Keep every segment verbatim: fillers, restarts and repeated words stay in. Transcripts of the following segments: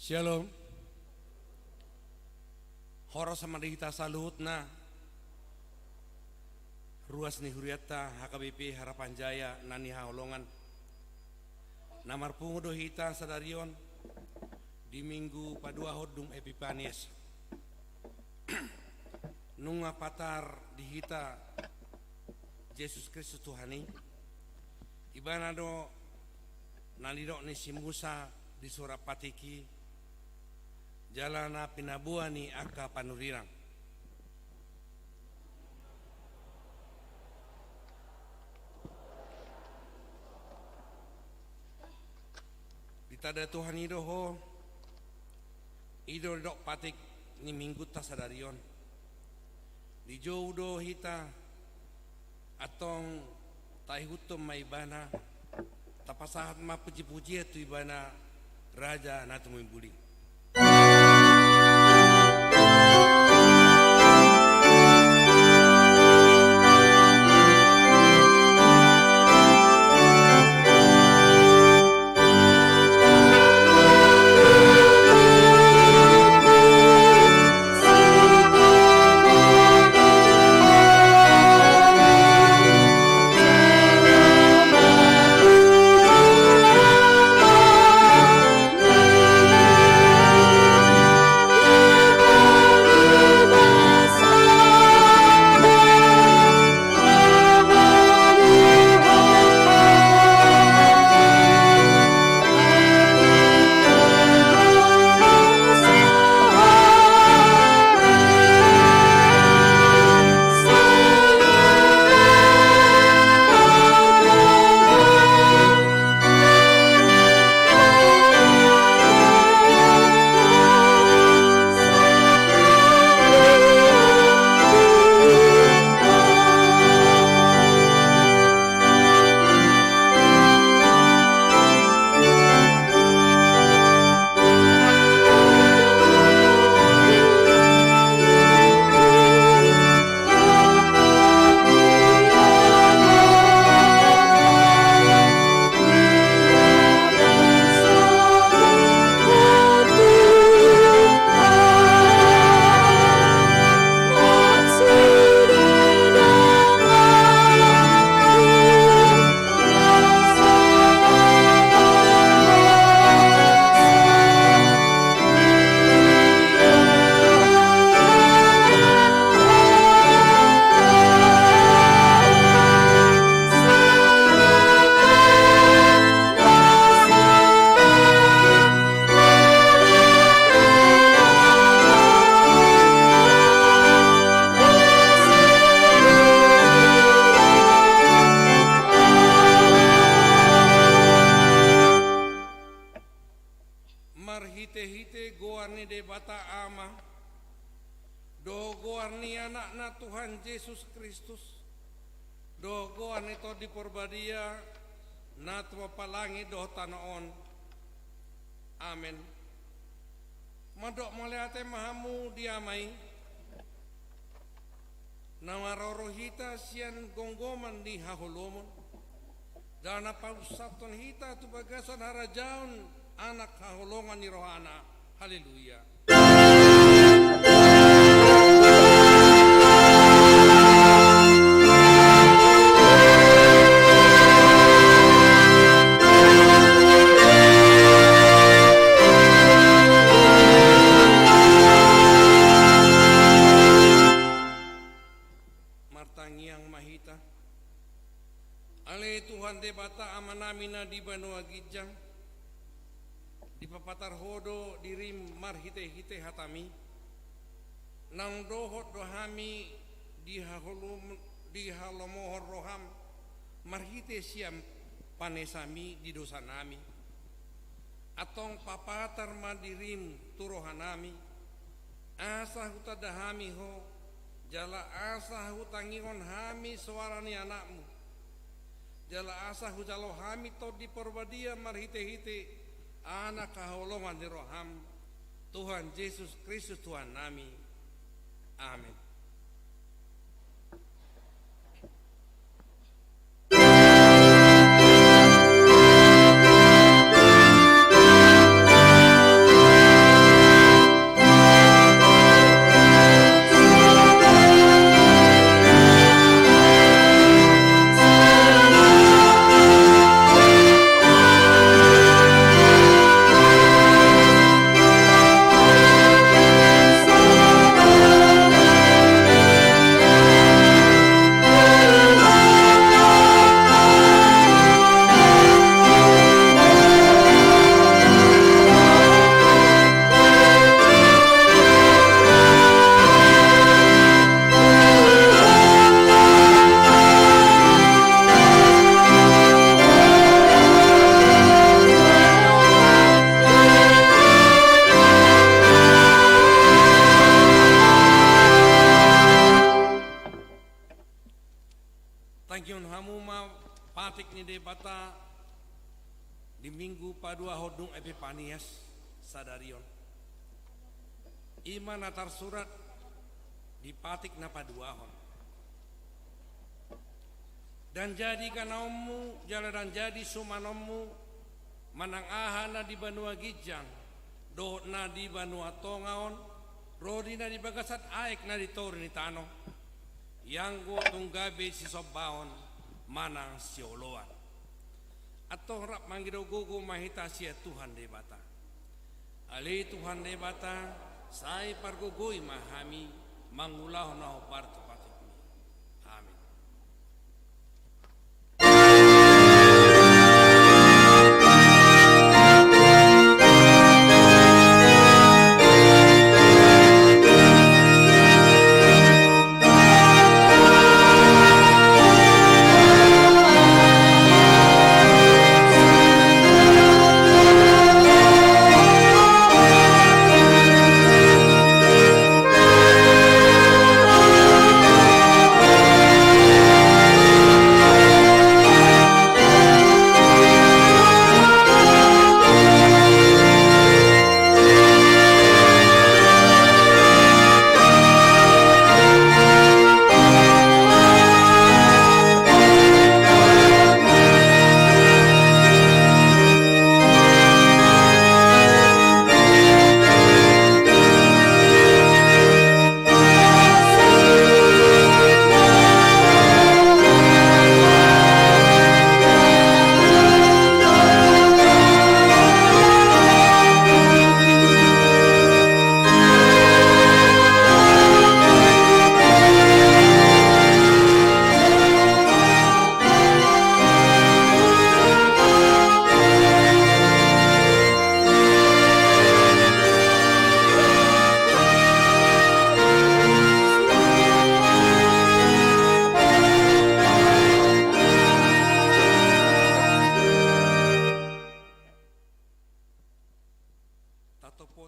Syalom. Horas ma di hita saluhutna, ruas ni hurianta H K B P Harapan Jaya na hinaholongan. Na marpungu do hita sadari on di Minggu paduahon dung Epipanias. Nunga patar di hita Jesus Kristus Tuhan i, Ibana do na nidok ni si Musa di surat patik i, jala na pinaboa ni angka panurirang. Ditanda Tuhan i do ho, i do didok patik ni Minggunta sadari on. Dijou do hita, antong taihuthon ma Ibana, tapasahat ma pujipujian tu Ibana, Raja na tumimul i. Debata Ama, dohot goar ni Anakna Tuhan Jesus Kristus, dohot goar ni Tondi Porbadia, na tumompa langit dohot tano on. Amen. Mandok mauliate ma hamu di Ama i, na maroro hita sian gomgoman ni haholomon, jala na paunsathon hita tu bagasan harajaon Anak haholongan ni rohana. Haleluya. Martangiang ma hita. Ale Tuhan Debata Amanami na di banua ginjang, dipapatar Ho do dirim marhitehite hataMi, naung dohot do hami dihaholom-, dihalomohon rohaM marhite sian panesaMi di dosanami. Antong papatar ma dirim tu rohanami, asa hutanda hami Ho, jala asa hutangihon hami soara ni Anakmu, jala asa hujalo hami Tondi Porbadia marhitehite Anak haholongan ni rohaM, Tuhan Jesus Kristus Tuhannami. Amen. Tangihon hamu ma patik ni Debata di Minggu paduahon dung Epipanias sadari on. I ma na tarsurat di patik na paduahon. Ndang jadi ganaonmu jala ndang jadi sumanonmu manang aha na di banua ginjang dohot na di banua tonga on, ro di na di bagasan aek na di toru ni tano, ianggo tung gabe sisombaon manang sioloan. Antong rap mangido gogo ma hita sian Tuhan Debata. Ale Tuhan Debata, sai pargogoi ma hami mangulahon na hombar tu patikMi. Amen.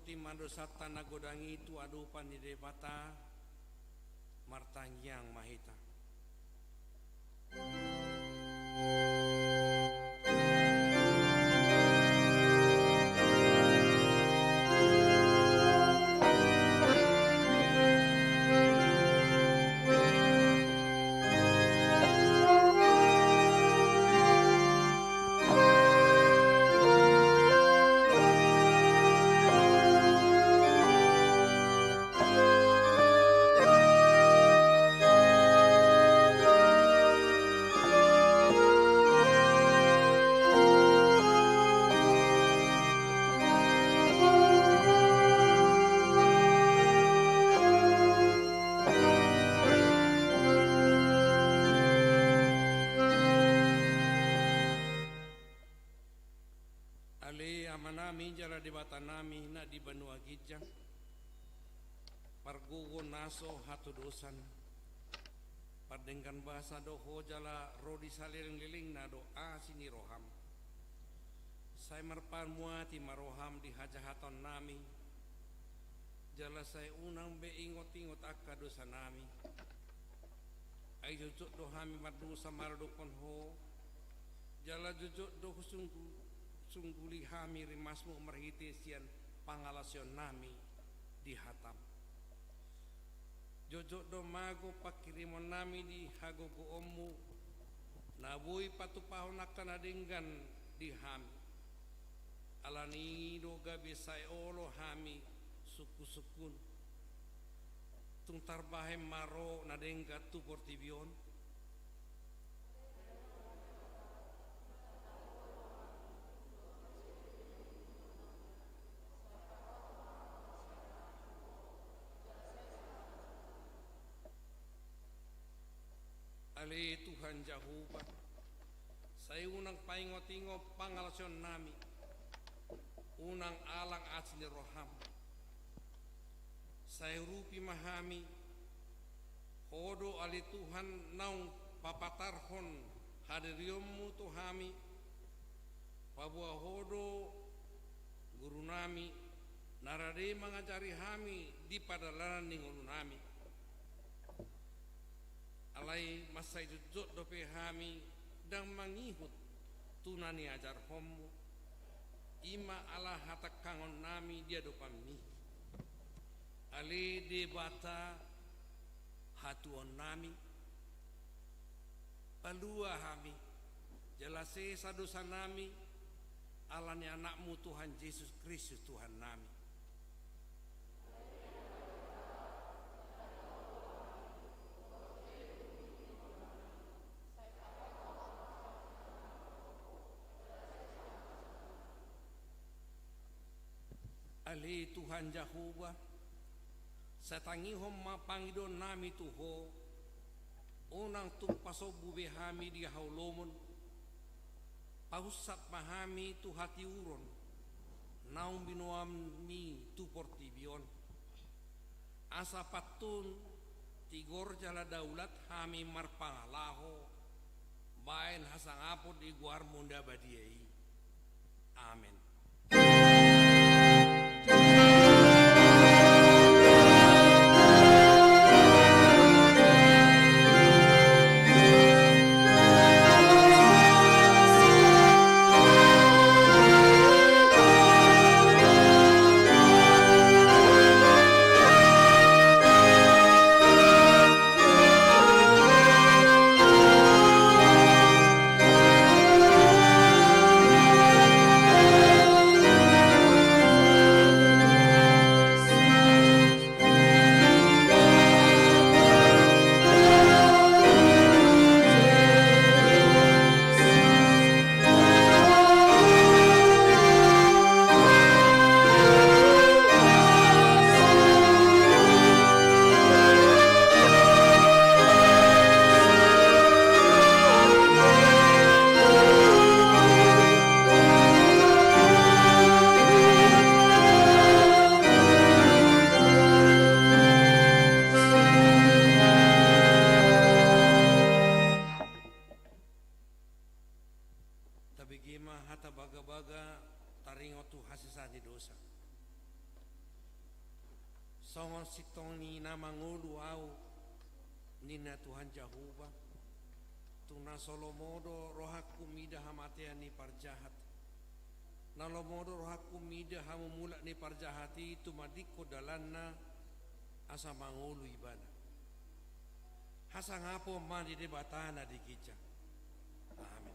Lima dosanta na godang i tu adopan ni Debata. Martangiang ma hita. Ale Amanami jala Debatanami na di banua ginjang, pargogo na so hatodosan, pardenggan basa do Ho jala ro di salelenglelengna do asi ni roham. Sai marpamuati ma roham di hajahatonnami, jala sai unang be ingotingot angka dosanami. Ai jotjot do hami mardosa maradophon Ho, jala jotjot do husunggu-, sungguli hami rimasmu marhite sian pangalaosionnami di hatam. Jotjot do mago panghirimonnami di hagogoonmu, na boi patupahon angka na denggan di hami. Ala ni i do gabe sai olo hami sungkunsungkun. Tung tarbahen ma ro na denggan tu portibi on. Ale Tuhan Jahowa, sai unang paingotingot pangalaosionnami, unang alang asi ni roham. Sai urupi ma hami, Ho do ale Tuhan naung papatarhon hadirionmu tu hami, paboa Ho do gurunami, na rade mangajari hami di pardalanan ni ngolunami. Alai mansai jotjot dope hami ndang mangihut tu na niajarhonmu, i ma ala hatangkangonnami di adopanmi. Ale Debata hatuaonnami, palua hami, jala sesa dosanami, ala ni Anakmu Tuhan Jesus Kristus Tuhannami. Ale Tuhan Jahowa, sai tangihon ma pangidoannami tu Ho, unang tung pasombu be hami di haholomon, paunsat ma hami tu hatiuron naung binoanmi tu portibi on. Asa pantun tigor jala daulat hami marpangalaho baen hasangapon di goarmu na badia i. Amen. Tabege ma hata bagabaga taringot tu hasesaan ni dosa. Songon sintong ni na mangolu ahu, ninna Tuhan Jahowa, tung na so lomo do rohangku mida hamatean ni parjahat. Na lomo do rohangku mida hamumulak ni parjahat i tumandingkon dalanna asa mangolu ibana. Hasangapon ma di Debata na di ginjang. Amen.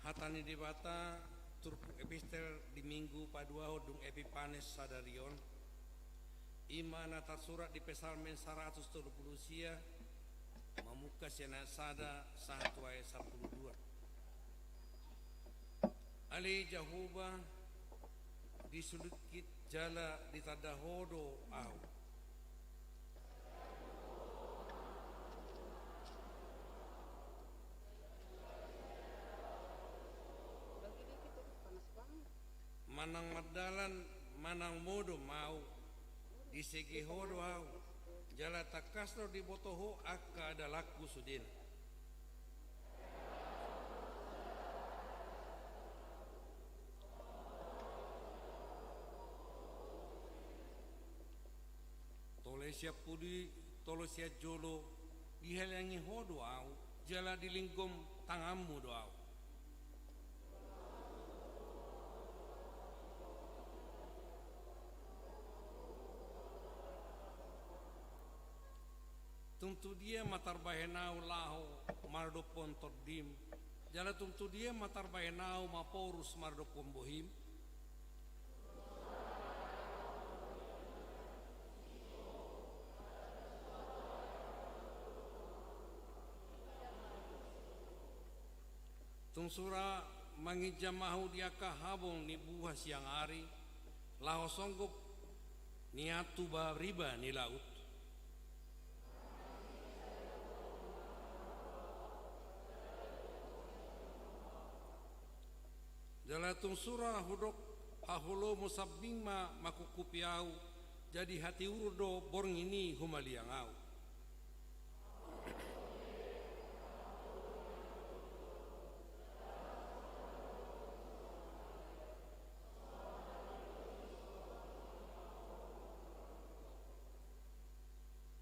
Hata ni Debata, turpuk epistel di Minggu paduahon dung Epifanes sadari on, i ma na tarsurat di Psalmen saratus tolu pulu sia, mamungka sian ayat sada sahat tu ayat sampulu dua. Ale Jahowa, disulingkit jala ditanda Ho do ahu. Manang mardalan manang modom ahu, disege Ho do ahu, jala tangkas do diboto Ho angka dalanku sudena. Tole sian pudi, tole sian jolo, dihaliangi Ho do ahu, jala dilinggom tanganmu do ahu. Tung tu dia ma tarbahen ahu laho maradophon tondim, jala tung tu dia ma tarbahen ahu maporus maradophon bohim? Tung sura manginjam ahu di angka habong ni buha siang ari, laho songgop nian tu bariba ni laut. Jala tung sura hudok haholomon sambing ma mangkungkupi ahu, jadi hatiuron do borngin i humaliang ahu.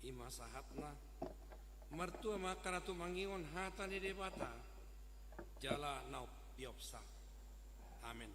I ma sahatna. Martua ma angka na tumangihon hata ni Debata, jala na umpiopsa. Amen.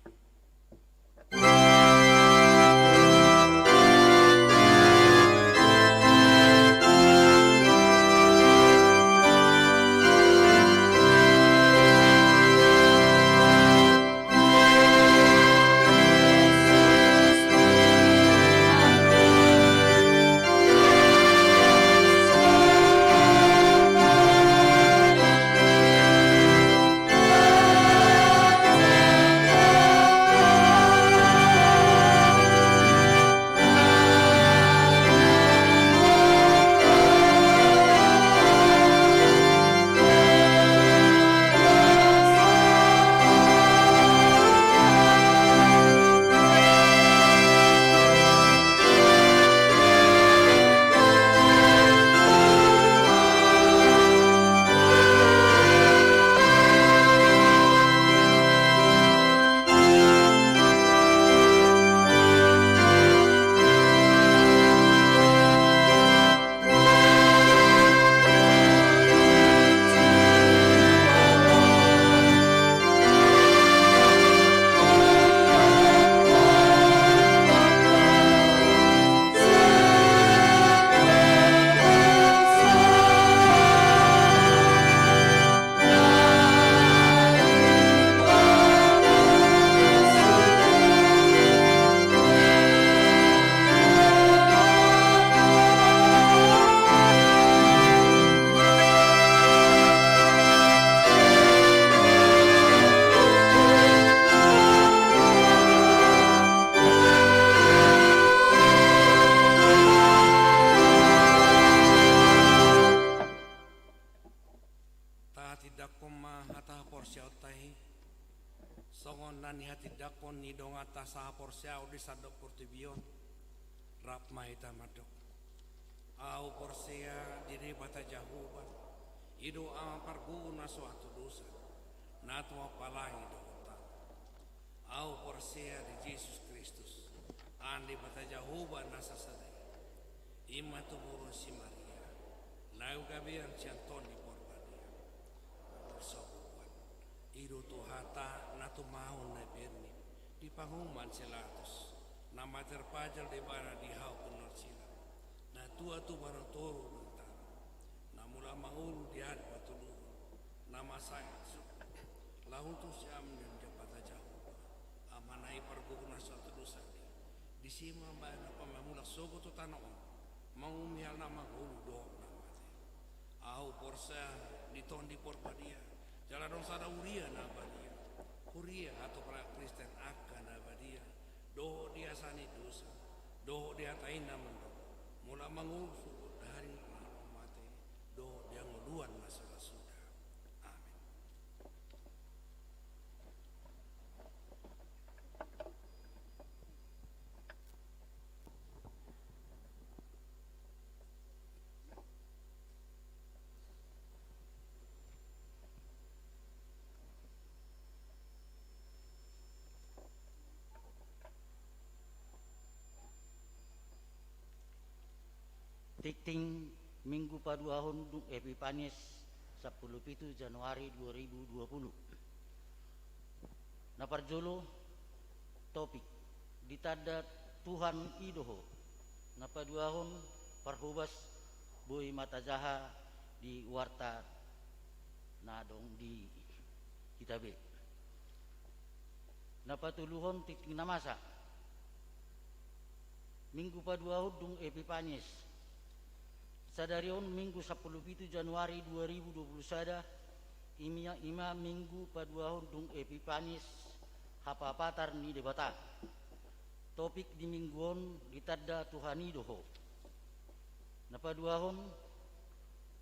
Hatindangkon ma hata haporseaonta i, songon na nihatindangkon ni donganta sahaporseaon di sandok portibi on. Rap ma hita mandok. Ahu porsea di Debata Jahowa, i do Ama parguru na so hatudosan, na tumampalangi dohot tano. Ahu porsea di Jesus Kristus, anak ni Debata Jahowa na sasada i, i ma tuburon si Maria, na gabean sian Tondi Porbadia, na marsobuan. I do Tuhanta na tumahon na berni di panguhuman si Latus, na mater pajal di ibana di hau pinarsilang, na tua tu marang toru di tano, na mulak mangolu di ari patoluhon, na mansai masuk laho tu siamun ni Debata Jahowa, Amana i parguru na so hatudosan i. Disi ma umbahen na pamamulak sogot tu tano on, manguhumi hal na mangolu dohot na mate. Ahu porsea di Tondi Porbadia, jala adong sada huria na badia, huria hatopan Kristen angka na badia, dohot di asa ni dosa, dohot di hata i na mandok, mulak mangolu sogot di ari na lam mate, dohot di hangoluan na so ra suda. Amen. Tingting Minggu paduahon dung Epiphanias, sampulu pitu Januari dua ribu dua puluh. Na parjolo, topik: Ditanda Tuhan i do ho. Na paduahon, parhobas boi ma tajaha di warta na adong di kitab i. Na patoluhon, tingting na masa. Minggu paduahon dung Epiphanias. Sadari on Minggu sampulu pitu Januari dua ribu dua puluh sada, i ma, i ma Minggu paduahon dung Epiphanias, hapapatar ni Debata. Topik di Minggu on: Ditanda Tuhan i do ho. Na paduahon,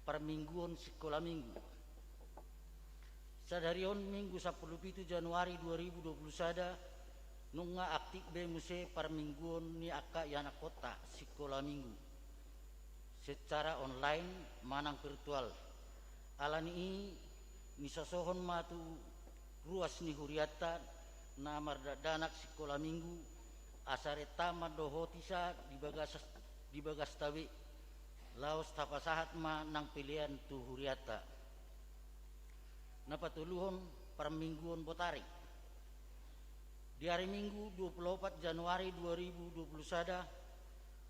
parmingguon sikola Minggu. Sadari on Minggu sampulu pitu Januari dua ribu dua puluh sada, nunga aktif be muse parmingguon ni angka ianakhonta sikola Minggu secara online manang virtual. Ala ni i, nisosohon ma tu ruas ni hurianta na mardakdanak sikola Minggu, asa renta mandohotisa di bagas, di bagasta be, laos tapasahat ma nang pelean tu hurianta. Na patoluhon, parmingguon botari. Di ari Minggu dua puluh opat Januari dua ribu dua puluh sada,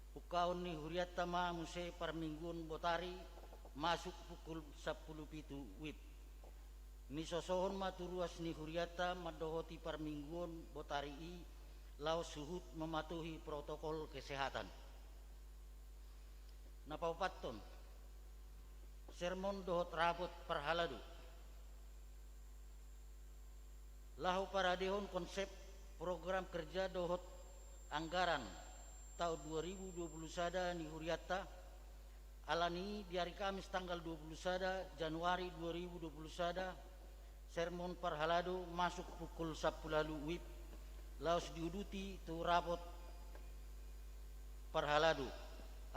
pungkaon ni hurianta ma muse parmingguon botari, masuk pukul sampulu pitu wib. Nisosohon ma tu ruas ni hurianta mandohoti parmingguon botari i, laos huhut mematuhi protokol kesehatan. Na paopathon, sermon dohot rapot parhalado. Laho paradehon konsep program kerja dohot anggaran taon dua ribu dua puluh sada ni hurianta, ala ni i di ari Kamis tanggal dua puluh sada Januari dua ribu dua puluh sada, sermon parhalado masuk pukul sampulu ualu wib, laos diuduti tu rapot parhalado.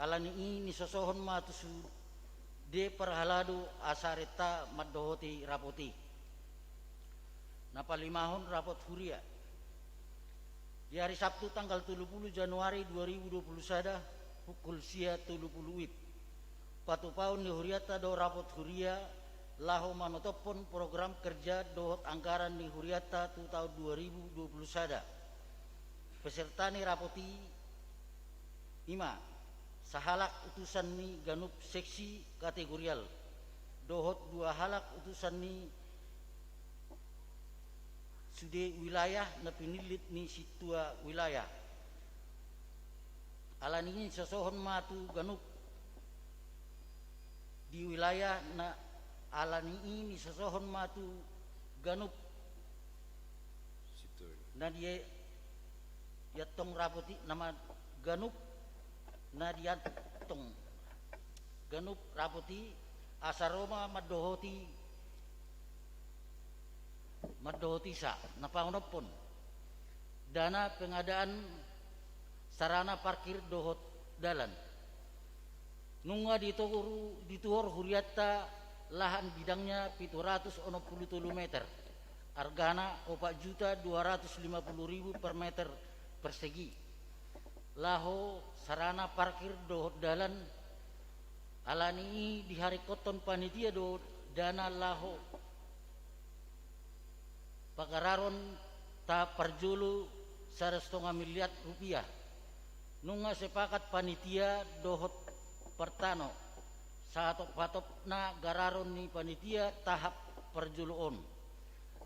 Ala ni i nisosohon ma tu sude parhalado asa renta mandohoti rapot i. Na palimahon, rapot huria. Di ari Sabtu tanggal tolu pulu Januari dua ribu dua puluh sada, pukul sia tolu pulu wib, patupaon ni hurianta do rapot huria laho manotophon program kerja dohot anggaran ni hurianta tu taon dua ribu dua puluh sada. Peserta ni rapot i i ma sahalak utusan ni ganup seksi kategorial dohot dua halak utusan ni sude wilayah na pinillit ni sintua wilayah. Ala ni i nisosohon ma tu ganup di wilayah na, ala ni i nisosohon ma tu ganup na di, diantong rapot i, nama ganup na diantong ganup rapot i, asa ro ma mandohoti Mandohot isa, na paonomhon, dana pengadaan sarana parkir dohot dalan. Nunga ditoru, dituhor hurianta lahan bidangnya pitu ratus onom pulu tolu meter, argana opat juta dua ratus lima pulu ribu per meter persegi, laho sarana parkir dohot dalan. Alani i diharingkothon panitia do dana laho pagararon tahap parjolo sada satonga miliar rupiah. Nunga sepakat panitia dohot partano sahatop-hatopna gararon ni panitia tahap parjolo on.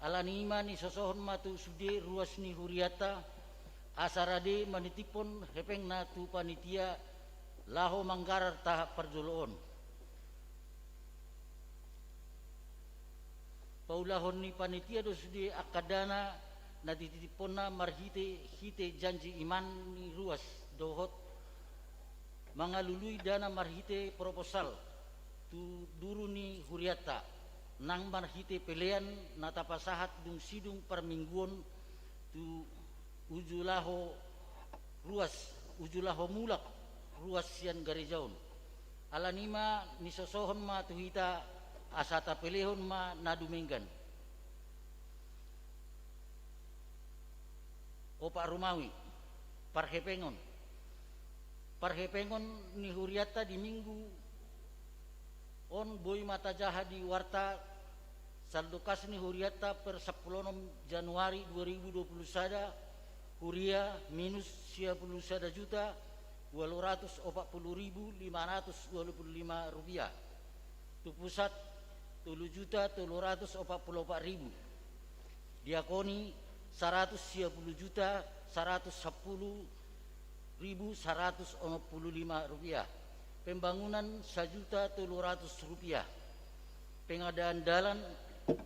Alani i ma nisosohon ma tu sude ruas ni hurianta, asa rade manitiphon hepengna tu panitia laho manggarar tahap parjolo on. Paulahon ni panitia do sude angka dana na dititiphonna marhite, hite janji iman ni ruas dohot mangalului dana marhite proposal tu duru ni hurianta, nang marhite pelean na tapasahat dung sidung parmingguon tu uju laho ruas, uju laho mulak ruas sian gareja on. Alani i ma nisosohon ma tu hita asa tapelehon ma na dumenggan. Opat Rumawi, parhepengon. Parhepengon ni hurianta di minggu on boi ma tajaha di warta saldokkas ni hurianta per sampulu onom Januari dua ribu dua pulu sada, huria minus sia pulu sada juta ualu ratus opat pulu ribu lima ratus ualu pulu lima rupiah. Tu pusat tolu juta tolu ratus opat pulu opat ribu. Diakoni saratus sia pulu juta saratus sampulu ribu saratus onom pulu lima rupiah. Pembangunan sajuta tolu ratus rupiah. Pengadaan dalan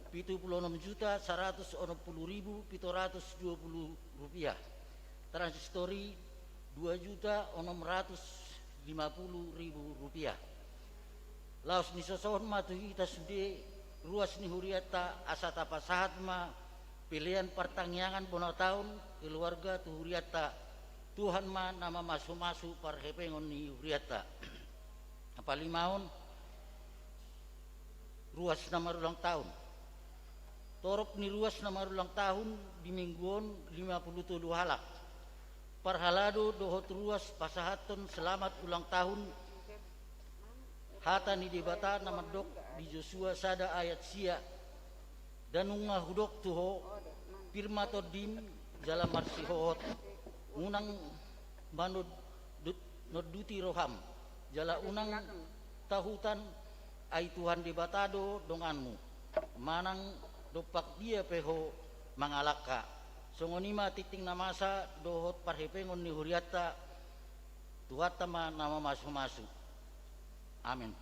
pitu pulu onom juta saratus onom pulu ribu pitu ratus dua pulu rupiah. Transistori dua juta onom ratus lima pulu ribu rupiah. Laos nisosohon ma tu hita sude ruas ni hurianta asa tapasahat ma pelean partangiangan bona taon keluarga tu hurianta. Tuhan ma na mamasumasu parhepengon ni hurianta. Apalima on, ruas na marulang tahun. Torop ni ruas na marulang tahun di minggu on lima pulu tolu halak. Parhalado dohot ruas pasahathon selamat ulang tahun. Hata ni Debata na mandok di Josua sada ayat sia: Nda nunga hudok tu ho, pir ma tondim jala marsihohot, unang manondut-, nonduti roham, jala unang tahutan, ai Tuhan Debata do donganmu, manang dompak dia pe ho mangalangka. Songon i ma tingting na masa dohot parhepengon ni hurianta. Tuhanta ma na mamasumasu. Amen.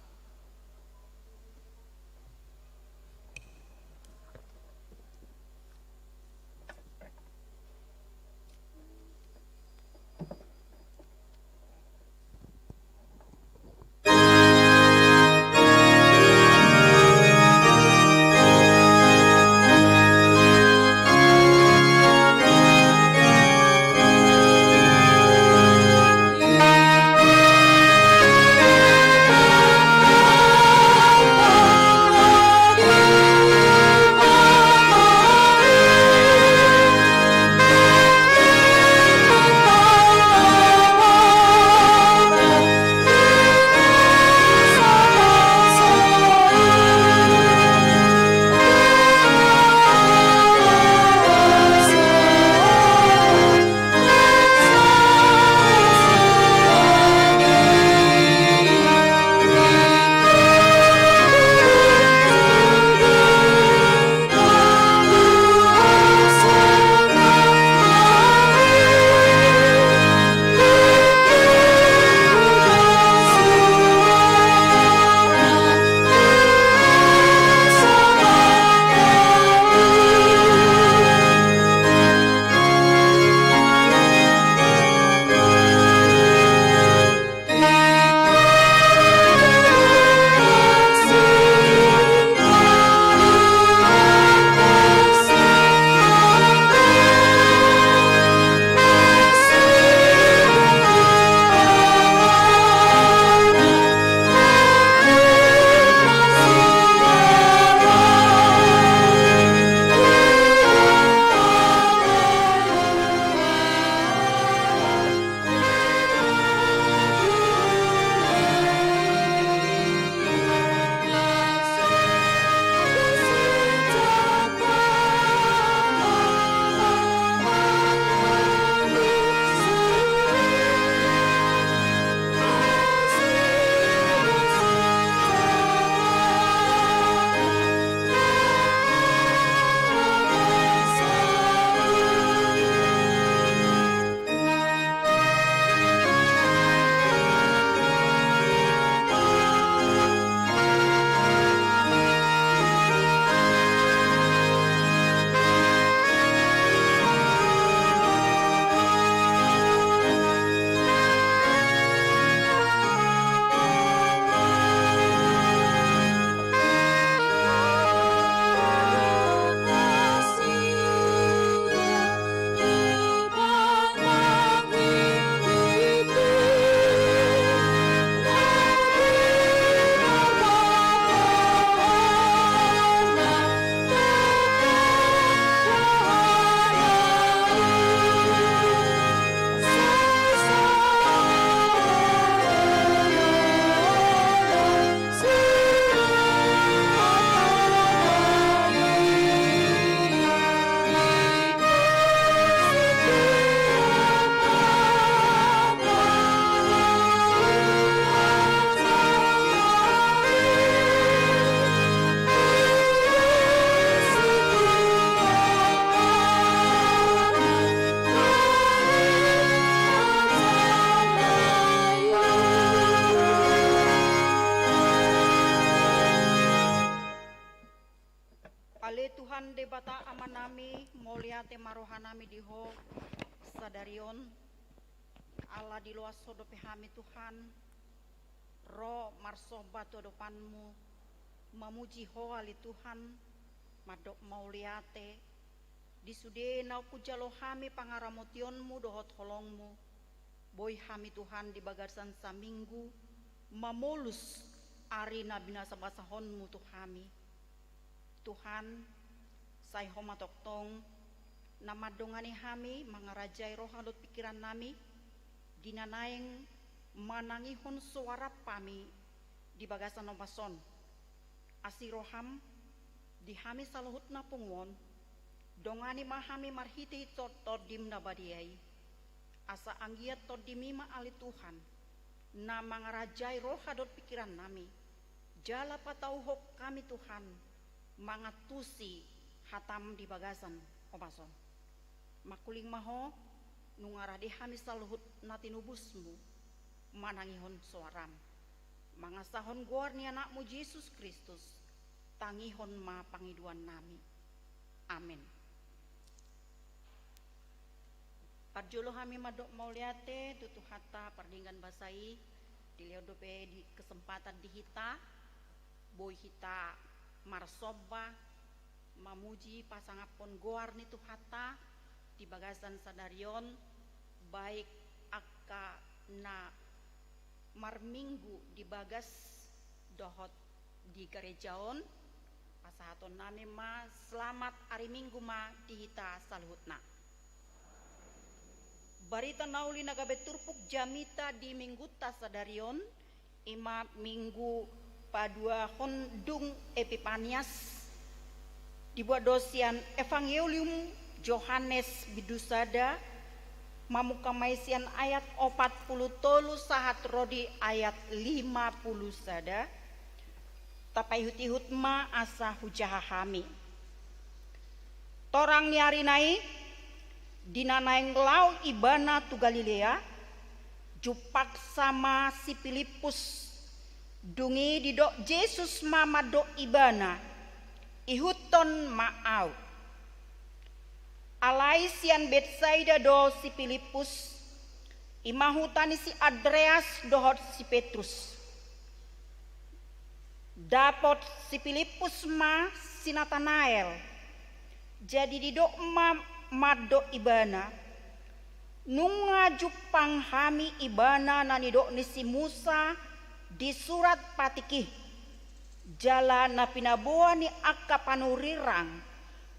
Ale Tuhan Debata Amanami, mauliate ma rohanami di Ho sadari on, ala diloas Ho dope hami Tuhan, ro marsomba tu adopanMu, mamuji Ho ale Tuhan, mandok mauliate, di sude naung hujalo hami pangaramotionMu dohot holongMu, boi hami Tuhan di bagasan saminggu, mamolus ari na binasabasahonMu tu hami. Tuhan, sai Ho ma tongtong, na mandongani hami mangarajai roha dohot pingkirannami, di na naeng manangihon soaram hami di bagasan ombas on. Asi roham, di hami saluhutna pungu on, dongani ma hami marhite to-, TondiM na badia i, asa anggiat TondiMi ma ale Tuhan, na mangarajai roha dohot pingkirannami, jala patauhon hami Tuhan, mangantusi hataM di bagasan ombas on. Mangkuling ma Ho, nunga rade hami saluhut na tinobusMu, manangihon soaram. Mangasahon goar ni AnakMu Jesus Kristus, tangihon ma pangidoannami. Amen. Parjolo hami mandok mauliate tu Tuhanta pardenggan basa i, dilehon dope di kesempatan di hita, boi hita marsomba, mamuji pasangaphon goar ni Tuhanta di bagasan sadari on, baik angka na marminggu di bagas dohot di gareja on, pasahatonnami ma selamat ari Minggu ma di hita saluhutna. Barita na uli na gabe turpuk jamita di Minggunta sadari on, i ma Minggu paduahon dung Epipanias, dibuat do sian Evangelium Johannes bindu sada, mamungka ma i sian ayat opat pulu tolu sahat ro di ayat lima pulu sada. Tapaihut-ihut ma asa hujaha hami. Torang ni ari na i, di na naeng laho ibana tu Galilea, jumpangsa ma si Pilippus. Dung i didok Jesus ma mandok ibana, ihuthon ma ahu. Alai sian Betsaida do si Pilippus, i ma huta ni si Andreas dohot si Petrus. Dapot si Pilippus ma si Natanael. Jadi didok ma mandok ibana, nunga jumpang hami ibana na nidok ni si Musa di surat patik i, jala na pinaboa ni angka panurirang,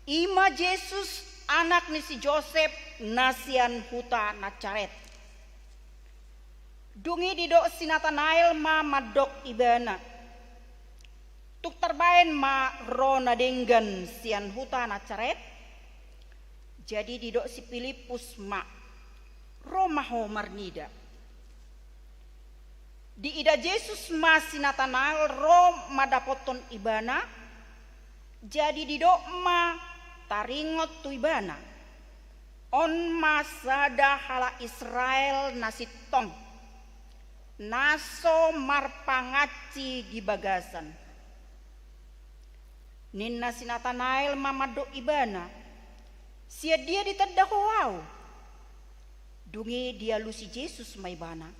i ma Jesus, anak ni si Josep, na sian huta Nasaret. Dung i didok si Natanael ma mandok ibana, tung tarbaen ma ro na denggan sian huta Nasaret? Jadi didok si Pilippus ma, ro ma ho marnida. Diida Jesus ma si Natanael ro mandapothon ibana, jadi didok ma taringot tu ibana, on ma sada halak Israel na sintong, na so marpangansi di bagasan. Ninna si Natanael ma mandok ibana, sian dia ditanda ho ahu? Dung i dialusi Jesus ma ibana,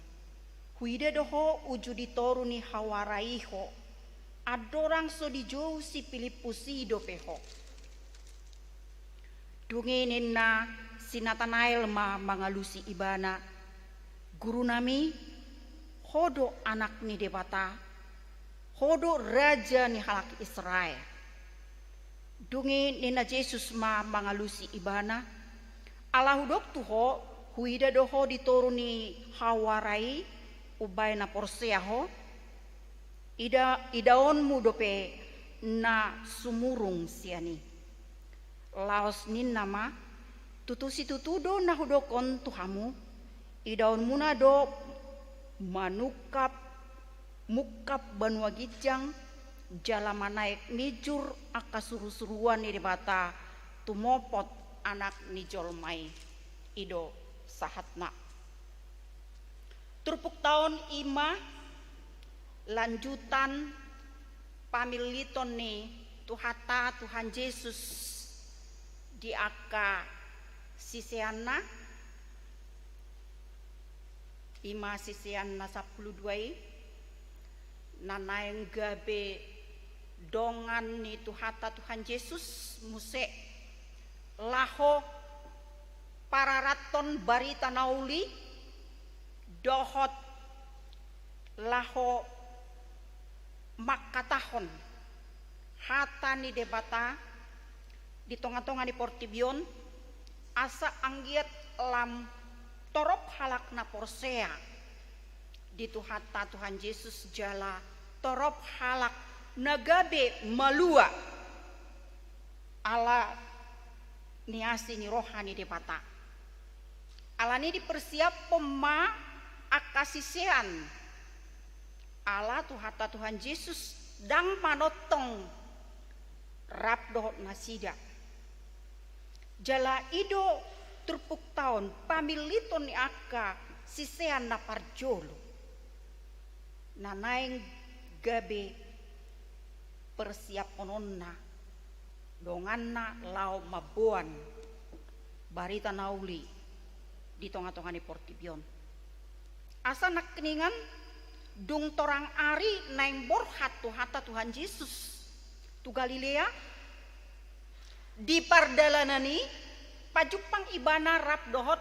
huida do ho uju di toru ni hawara i ho, andorang so dijou si Pilippus i dope ho. Dung i ninna si Natanael ma mangalusi ibana, Gurunami, ho do Anak ni Debata, ho do Raja ni halak Israel. Dung i ninna Jesus ma mangalusi ibana, ala hudok tu ho, huida do ho di toru ni hawara i, umbahen na porsea ho, ida, idaonmu dope na sumurung sian i. Laos ninna ma, tutu situtu do na hudok on tu hamu, idaonmuna do manungkap mungkap banua ginjang, jala manaek mijur angka surusuruan ni Debata tumopot Anak ni jolma i. I do sahatna. Turpukta on i ma lanjutan pamilliton ni Tuhanta Tuhan Jesus di angka siseanna, ima siseanna sampulu dua i, na naeng gabe dongan ni Tuhanta Tuhan Jesus muse laho pararathon barita na uli dohot laho mangkatahon hata ni Debata di tonga-tonga ni portibi on, asa anggiat lam torop halak na porsea di Tuhanta Tuhan Jesus jala torop halak na gabe malua ala ni asi ni roha ni Debata. Alani dipersiaphon ma angka sisean ala Tuhanta Tuhan Jesus ndang manongtong rap dohot nasida. Jala i do turpukta on pamilliton ni angka sisean na parjolo na naeng gabe persiaphononna donganna laho mamboan barita na uli di tonga-tonga ni portibi on. Asa nangkiningan dung torang ari naeng borhat Tuhanta Tuhan Jesus tu Galilea, di pardalanan i pajumpang ibana rap dohot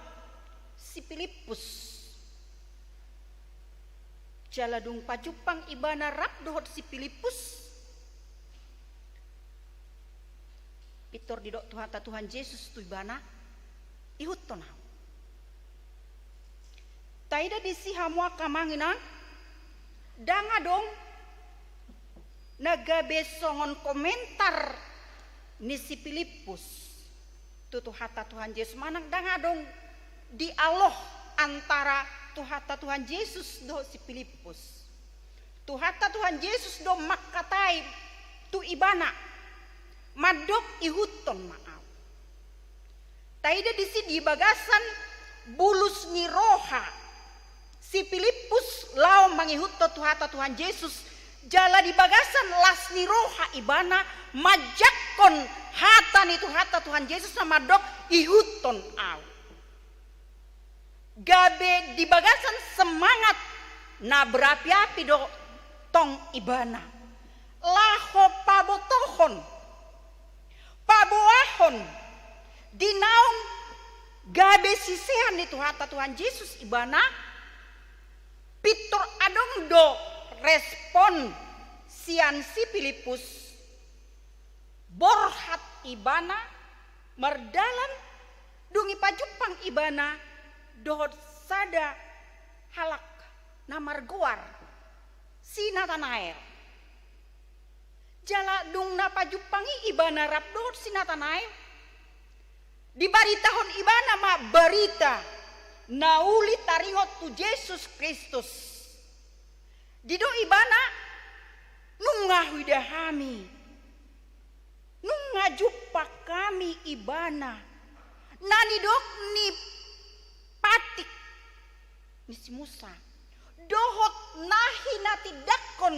si Pilippus. Jala dung pajumpang ibana rap dohot si Pilippus, pintor didok Tuhanta Tuhan Jesus tu ibana, ihuthon ahu. Taida disi hamu angka amang inang, ndang adong na gabe songon komentar ni si Pilippus tu Tuhanta Tuhan Jesus, manang ndang adong dialog antara Tuhanta Tuhan Jesus dohot si Pilippus. Tuhanta Tuhan Jesus do mangkatai tu ibana, mandok ihuthon ma ahu. Taida disi di bagasan bulus ni roha si Pilippus laho mangihuthon Tuhanta Tuhan Jesus, jala di bagasan las ni roha ibana manjangkon hata ni Tuhanta Tuhan Jesus na mandok ihuthon ahu. Gabe di bagasan semangat na berapi-api do tong ibana laho pabotohon, paboahon di naung gabe sisean ni Tuhanta Tuhan Jesus ibana. Pintor adong do respon sian si Pilippus. Borhat ibana mardalan, dung i pajumpang ibana dohot sada halak na margoar si Natanael. Jala dung na pajumpang i ibana rap dohot si Natanael, dibaritahon ibana ma barita na uli taringot tu Jesus Kristus. Didok ibana, nunga huida hami, nunga jumpang hami ibana na nidok ni patik ni si Musa dohot na hinatindangkon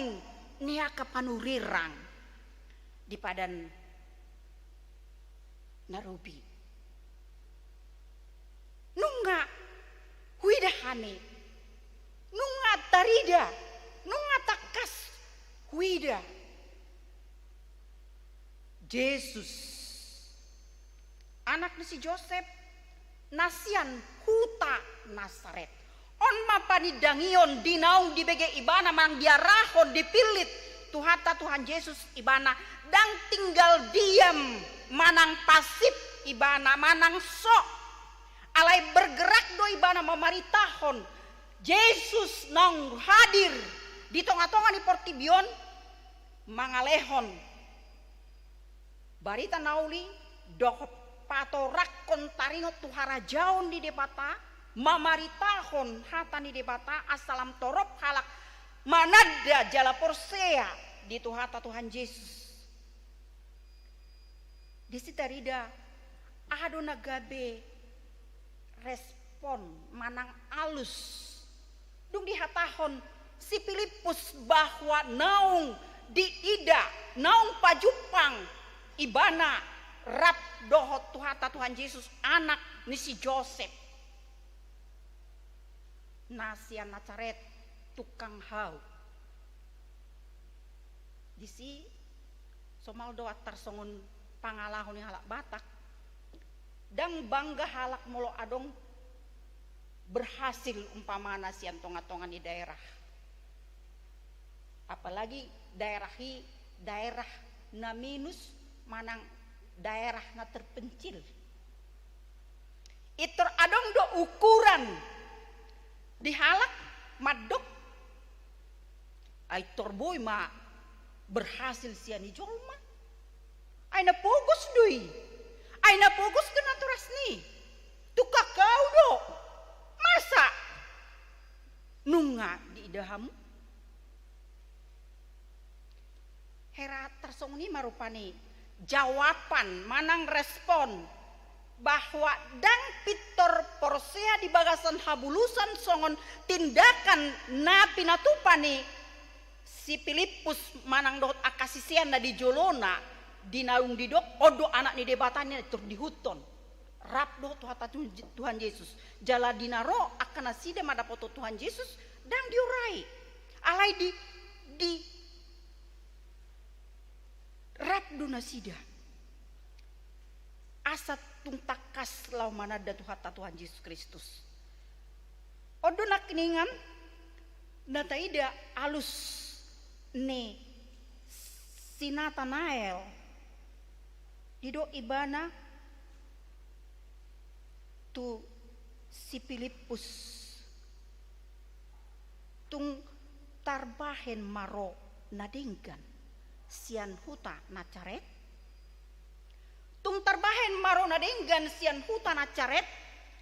ni angka panurirang di Padan na Robi. Nunga huida hami, nunga tarida, nunga tangkas huida Jesus, anak ni si Josep, na sian huta Nasaret. On ma panindangion di naung dibege ibana manang diarahon, dipillit Tuhanta Tuhan Jesus ibana. Ndang tinggal diam manang pasif ibana manang so. Alai bergerak do ibana mamaritahon Jesus naung hadir di tonga-tonga ni portibi on, mangalehon barita na uli dohot patorangkon taringot tu harajaon ni Debata, mamaritahon hata ni Debata asa lam torop halak mananda jala porsea di Tuhanta Tuhan Jesus. Disi tarida aha do na gabe respon manang alus dung dihatahon si Pilippus bahwa naung diida, naung pajumpang ibana rap dohot Tuhanta Tuhan Jesus, anak ni si Josep na sian Nasaret, tukang hau. Disi somal do antar songon pangalaho ni halak Batak, ndang bangga halak molo adong berhasil umpamana sian tonga-tonga ni daerah. Apalagi daerah i daerah na minus manang daerah na terpencil. Pintor adong do ukuran di halak mandok, ai pintor boi ma berhasil sian i jolma. Ai na pogos do i. Ai na pogos do naturas ni. Tukang hau do. Masa nunga diida hamu? Hera tarsongon i ma rupani jawaban manang respon bahwa ndang pintor porsea di bagasan habulusan songon tindakan na pinatupa ni si Pilippus manang dohot angka sisean na di jolona, di naung didok on do Anak ni Debata, ninna, pintor diihuthon. Rap dohot Tuhanta Tuhan, Tuhan Jesus. Jala di na ro angka nasida mandapothon Tuhan Jesus, ndang diorai. Alai di, di rap do nasida asa tung tangkas laho mananda Tuhanta Tuhan Jesus Kristus. On do nangkiningan na taida alus ni si Natanael. Didok ibana tu si Pilippus, tung tarbahen ma ro na denggan sian huta Nasaret? Tung tarbahen ma ro na denggan sian huta Nasaret?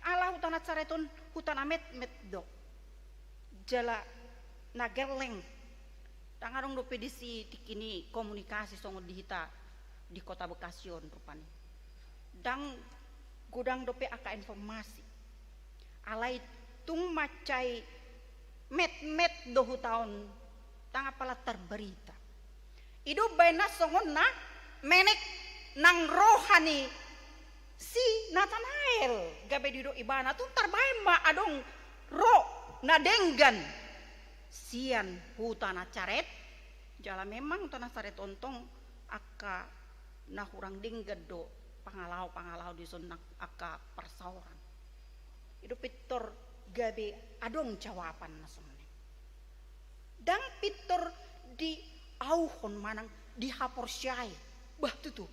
Ala huta Nasaret on huta na metmet do, jala na gelleng. Ndang adong dope disi tingki ni komunikasi songon di hita di Kota Bekasi on rupani. Ndang godang dope angka informasi. Alai tung mansai metmet do huta on, ndang apala tarbarita. I do umbahen na songon na menek nang roha ni si Natanael, gabe didok ibana tung tarbahen ma adong ro na denggan sian huta Nasaret. Jala memang huta Nasaret on tong angka na hurang denggan do pangalaho-pangalaho dison, angka parsaoran. I do pintor gabe adong jawaban na songon i. Ndang pintor diauhon manang dihaporseai. Bah, tutu.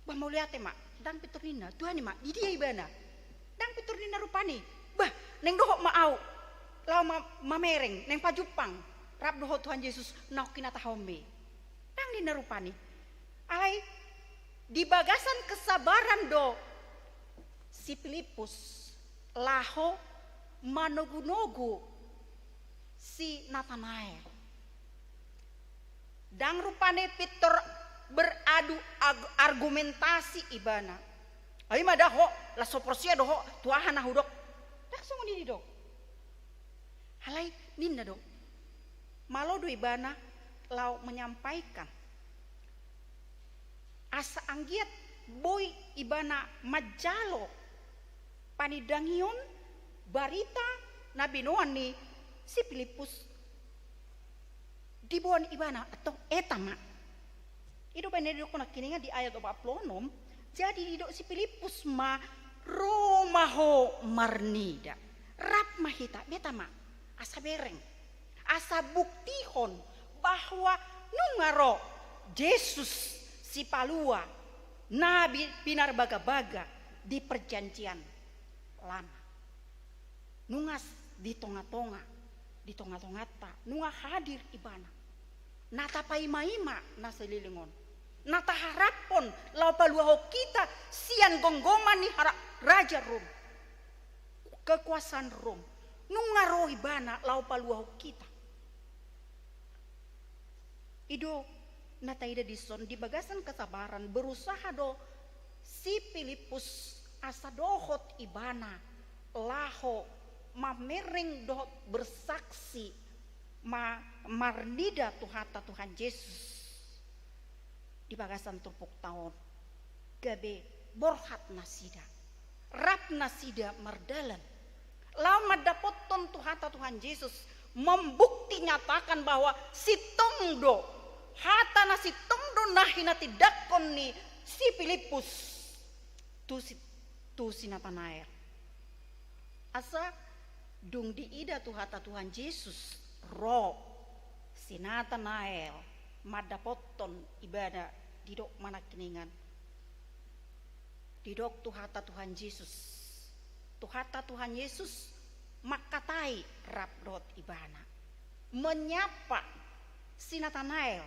Bah, mauliate ma. Ndang pintor ninna, Tuhan i ma, di dia ibana? Ndang pintor ninna rupani, bah, naeng dohot ma au laho ma-, mamereng, naeng pajumpang rap dohot Tuhan Jesus naung hinatahonmi. Ndang ninna rupani. Alai di bagasan kesabaran do si Pilippus laho manogu-nogu si Natanael. Ndang rupani pintor beradu ag-, argumentasi ibana. Ai ma da ho, las so porsea do ho tu aha na hudok. Ndang songon i didok. Alai ninna do, malo do ibana laho menyampaikan asa anggiat boi ibana manjalo panindangion barita na binoan ni si Pilippus. Diboan ibana, antong eta ma. I do umbahen na didok nangkiningan di ayat opat pulu onom, jadi didok si Pilippus ma, ro ma ho marnida. Rap ma hita, beta ma. Asa bereng. Asa buktihon bahwa nunga ro Jesus Sipalua na bi-, pinarbagabaga di Perjanjian Lama. Nunga s-, di tonga-tonga, di tonga-tonganta, nunga hadir ibana. Na tapaimaima na saleleng on. Na taharaphon laho paluahon hita sian gonggoman ni hara-, raja Rom. Kekuasaan Rom. Nunga ro ibana laho paluahon hita. I do na taida dison, di bagasan kesabaran berusaha do si Pilippus asa dohot ibana laho mamereng dohot bersaksi ma-, marnida Tuhanta Tuhan Jesus. di bagasan turpukta on, gabe borhat nasida, rap nasida mardalan laho mandapothon Tuhanta Tuhan Jesus, membukti nyatakan bahwa sintong do, hata na sintong do na hinatindangkon ni si Pilippus tu si, tu si Natanael. Asa dung diida Tuhanta Tuhan Jesus ro si Natanael mandapothon ibana, didok ma nangkiningan, didok Tuhanta Tuhan Jesus, Tuhanta Tuhan Jesus mangkatai rap dohot ibana, menyapa si Natanael.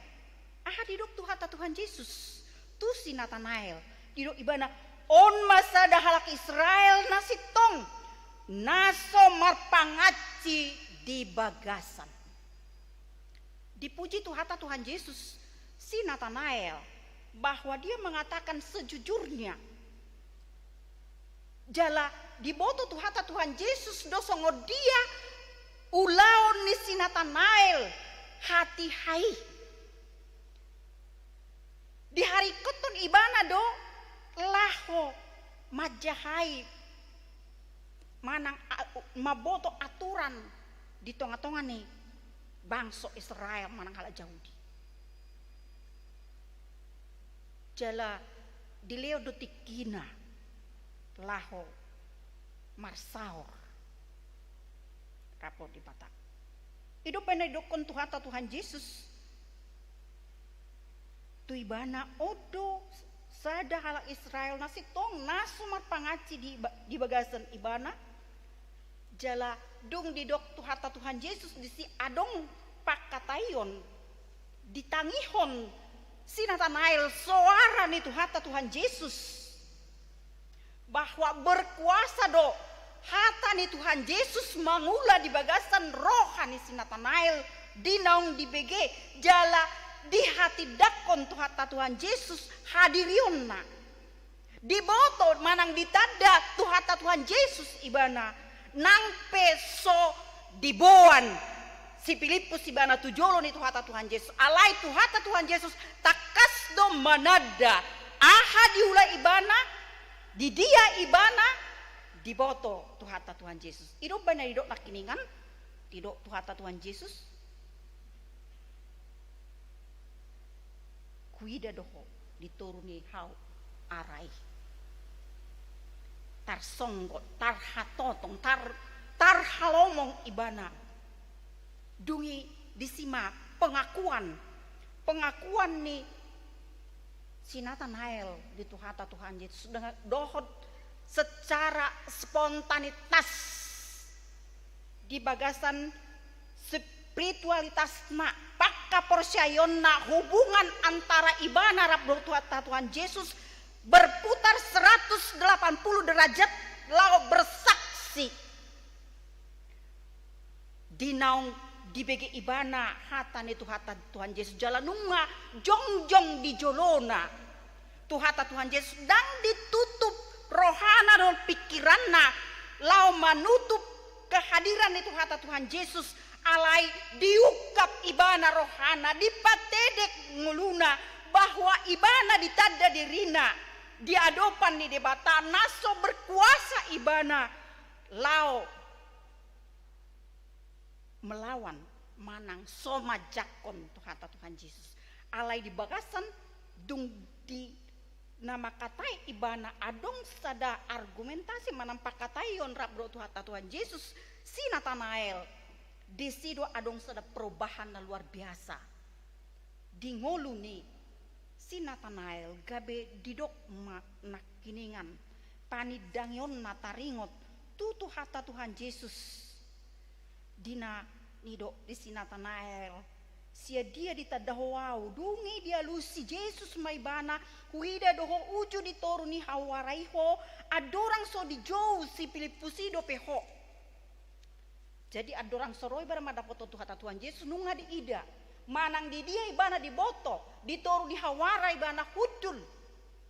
Aha didok Tuhanta Tuhan Jesus tu si Natanael? Didok ibana, on ma sada halak Israel na sintong, na so marpangansi di bagasan. Dipuji Tuhanta Tuhan Jesus si Natanael bahwa dia mengatakan sejujurnya. Jala diboto Tuhanta Tuhan Jesus do songon dia ulaon ni si Natanael hatiha i. Diharingkothon ibana do laho manjahai manang a-, mamboto aturan di tongatonga ni bangso Israel manang halak Jahudi. Jala dilehon do tingkina laho marsaor rap dohot Debata. I do umbahen na didokkon Tuhanta Tuhan Jesus tu ibana, on do sada halak Israel na sintong na so marpangansi di ba-, di bagasan ibana. Jala dung didok Tuhanta Tuhan Jesus disi adong pangkataion, ditangihon si Natanael soara ni Tuhanta Tuhan Jesus, bahwa berkuasa do hata ni Tuhan Jesus mangula di bagasan roha ni si Natanael di naung dibege, jala dihatindangkon Tuhanta Tuhan Jesus hadirionna. Diboto manang ditanda Tuhanta Tuhan Jesus ibana, nang pe so diboan si Pilippus ibana tu jolo ni Tuhanta Tuhan Jesus. Alai Tuhanta Tuhan Jesus tangkas do mananda aha diula ibana, di dia ibana, diboto Tuhanta Tuhan Jesus. I do umbahen na didok nangkiningan, didok Tuhanta Tuhan Jesus, huida do ho di toru ni hau ara i. Tarsonggot, tarhatotong, tar-, tarhalomong ibana. Dung i disi ma pengakuan, pengakuan ni si Natanael di Tuhanta Tuhan Jesus dengan dohot secara spontanitas di bagasan spiritualitasna, pangkaporseaionna, hubungan antara ibana rap dohot Tuhanta Tuhan Jesus berputar seratus delapan puluh derajat laho bersaksi. Di naung dibege ibana hata ni Tuhanta Tuhan Jesus jala nunga jongjong di jolona Tuhanta Tuhan Jesus, ndang ditutup rohana dohot pingkiranna laho manutup kehadiran ni Tuhanta Tuhan Jesus, alai diungkap ibana rohana, dipatedek ngoluna, bahwa ibana ditanda dirina di adopan ni Debata na so berkuasa ibana laho melawan manang so manjangkon Tuhanta Tuhan Jesus. Alai di bagasan dung di na mangkatai ibana adong sada argumentasi manang pangkataion rap dohot Tuhanta Tuhan Jesus si Natanael. Disi do adong sada perubahan na luar biasa di ngolu ni si Natanael, gabe didok ma nangkiningan panindangionna taringot tu Tuhanta Tuhan Jesus. Di na nidok di si Natanael, sian dia ditanda ho ahu? Dung i dialusi Jesus ma ibana, huida do ho uju di toru ni hau ara i ho, andorang so dijou si Pilippus i dope ho. Jadi andorang so ro ibana mandapothon Tuhanta Tuhan Jesus nunga diida, manang di dia ibana diboto, di toru ni hau ara ibana hundul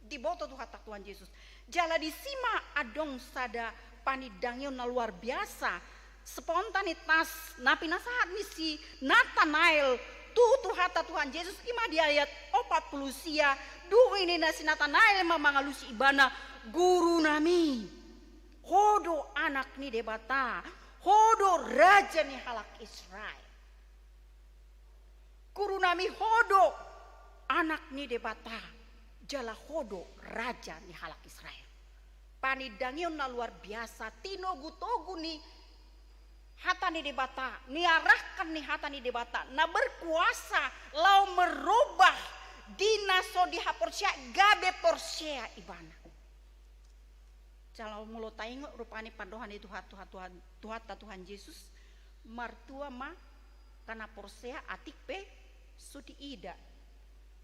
diboto Tuhanta Tuhan Jesus. Jala disi ma adong sada panindangion na luar biasa, spontanitas na pinasahat ni si Natanael tu Tuhanta Tuhan Jesus, i ma di ayat opat pulu sia, dung i ninna si Natanael ma mangalusi ibana, Guru nami, Ho do Anak ni Debata, Ho do Raja ni halak Israel. Guru nami, Ho do Anak ni Debata, jala Ho do Raja ni halak Israel. Panindangion na luar biasa, tinogutogu ni hata ni Debata, niarahkan ni hata ni Debata, na berkuasa laho merubah di na so dihaporseai gabe porsea ibana. Jala molo taingot rupani pandohan ni Tuhan, Tuhan, Tuhan, Tuhanta Tuhan Jesus, martua ma angka na porsea atik pe so diida.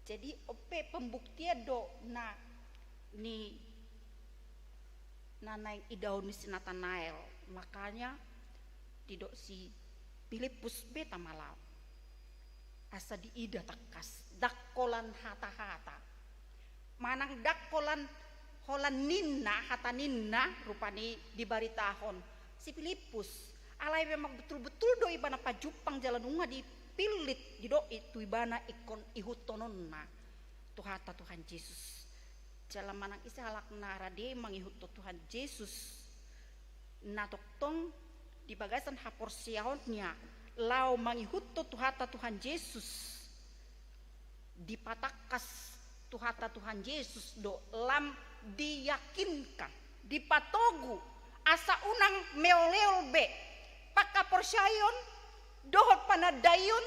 Jadi, on pe pembuktian do na ni na naeng idaon ni si Natanael. Makanya didok si Pilippus, beta ma laho, asa diida tangkas, ndang holan hata-hata. Manang ndang holan, holan ninna, hata ninna, rupani dibaritahon si Pilippus. Alai memang betul-betul do ibana pajumpang jala nunga dipillit, didok i tu ibana ingkon ihuthononna Tuhanta Tuhan Jesus. Jala manang ise halak na rade mangihuthon Tuhan Jesus, na tongtong di bagasan haporseaonna laho mangihuthon Tuhanta Tuhan Jesus, dipatangkas Tuhanta Tuhan Jesus do, lam diyakinkan, dipatogu, asa unang meol-eol be panghaporseaion dohot panandaion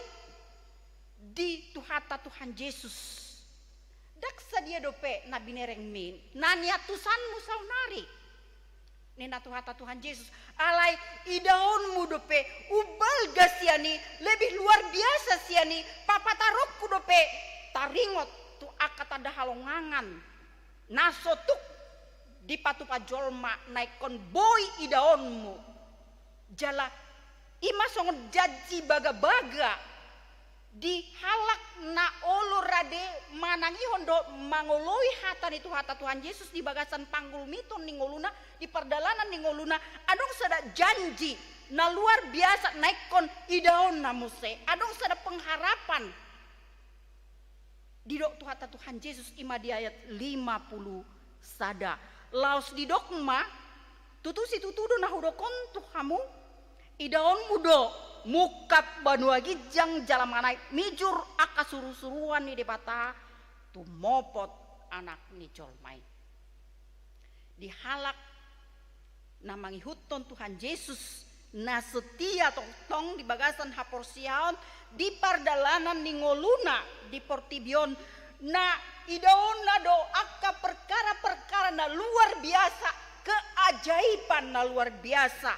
di Tuhanta Tuhan Jesus. Ndang sadia dope na binerengmi na niantusanmu saonari, ninna Tuhanta Tuhan Jesus. Alai idaonmu dope umbalga sian i, lebih luar biasa sian i, papataronku dope taringot tu angka tanda halongangan na so tuk dipatupa jolma na ingkon boi idaonmu. Jala i ma songon janji bagabaga di halak na olo rade manangihon dohot mangoloi hata ni Tuhanta Tuhan Jesus di bagasan panggulmiton ni ngoluna, di pardalanan ni ngoluna. Adong sada janji na luar biasa na ingkon idaonna muse, adong sada pengharapan. Didok Tuhanta Tuhan Jesus i ma di ayat lima pulu sada. Laos didok ma, tutu situtu do na hudok on tu hamu, idaonmu do mungkap banua ginjang jala manaek mijur angka surusuruan ni Debata tumopot Anak ni Jolma i. Di halak na mangihuthon Tuhan Jesus, na setia tongtong di bagasan haporseaon di pardalanan ni ngoluna di portibi on, na idaonna do angka perkara-perkara na luar biasa, keajaiban na luar biasa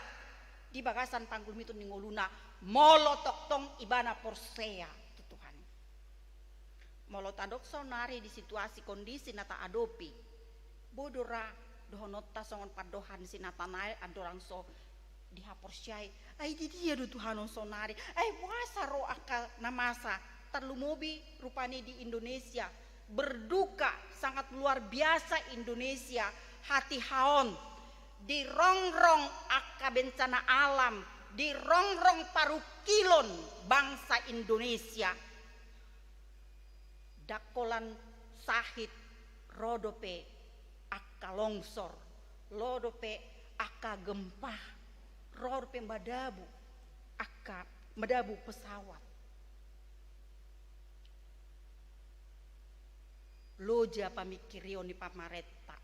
di bagasan panggulmiton ni ngoluna, molo tongtong ibana porsea tu Tuhan. Molo tadok saonari di situasi kondisi na taadopi, boi do ra dohononta songon pandohan si Natanael andorang so dihaporseai, ai didia do Tuhan on saonari? Ai boasa ro angka na masa, tarlumobi rupani di Indonesia? Berduka sangat luar biasa Indonesia hatiha on, dirongrong angka bencana alam, dirongrong parungkilon bangsa Indonesia. Ndang holan sahit, ro dope angka longsor, ro dope angka gempa, ro dope madabu angka, madabu pesawat. Loja pamingkirion ni pamarenta,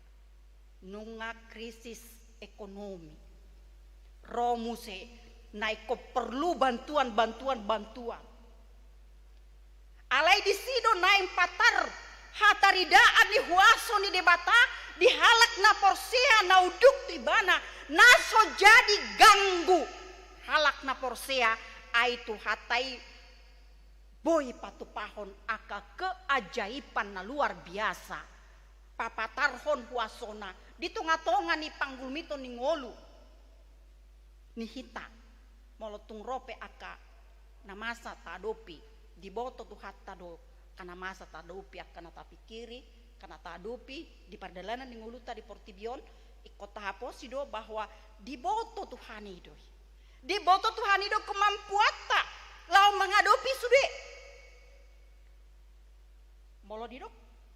nunga krisis ekonomi, ro muse na ingkon porlu bantuan, bantuan, bantuan. Alai disi do naeng patar hataridaan ni huaso ni Debata di halak na porsea na unduk tu ibana, na so jadi ganggu halak na porsea. Ai Tuhanta i boi patupahon angka keajaiban na luar biasa, papatarhon huasona di tongatonga ni panggulmiton ni ngolu ni hita. Molo tung ro pe angka na masa taadopi, diboto Tuhanta do angka na masa taadopi, angka na tapingkiri, angka na taadopi di pardalanan ni ngolunta di portibi on. Ingkon tahaposi do bahwa diboto Tuhan i do i. Diboto Tuhan i do kemampuanta laho mangadopi sude. Molo didok,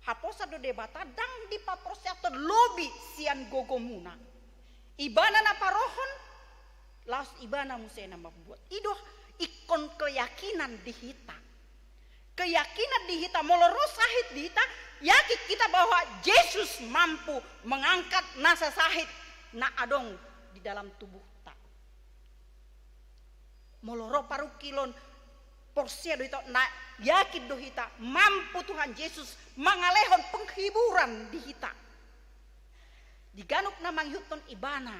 haposan do Debata ndang dipaporseathon lobi sian gogomuna. Ibana na parohon, laos ibana muse na mambuat. I do ingkon keyakinan di hita. Keyakinan di hita, molo ro sahit di hita, yakin kita bahwa Jesus mampu mengangkat nasa sahit na adong di dalam tubuhta. Molo ro parungkilon, porsea do hita, na yakin do hita, mampu Tuhan Jesus mangalehon penghiburan di hita. Di ganup na mangihuthon ibana,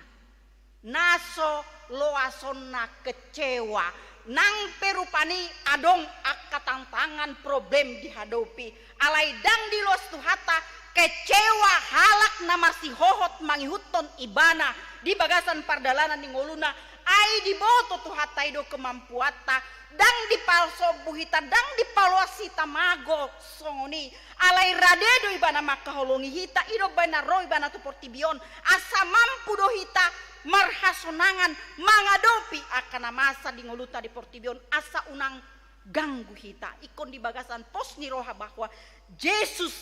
na so loasonna kecewa, nang pe rupani adong angka tantangan, problem dihadopi. Alai ndang diloas Tuhanta kecewa halak na masihohot mangihuthon ibana di bagasan pardalanan ni ngoluna. Ai diboto Tuhanta i do kemampuanta, ndang dipasombu hita, ndang dipaloas hita mago songon i. Alai rade do ibana mangkaholongi hita, i do umbahen na ro ibana tu portibi on, asa mampu do hita marhasonangan mangadopi angka na masa di ngolunta di portibi on, asa unang ganggu hita. Ingkon di bagasan pos ni roha bahwa Jesus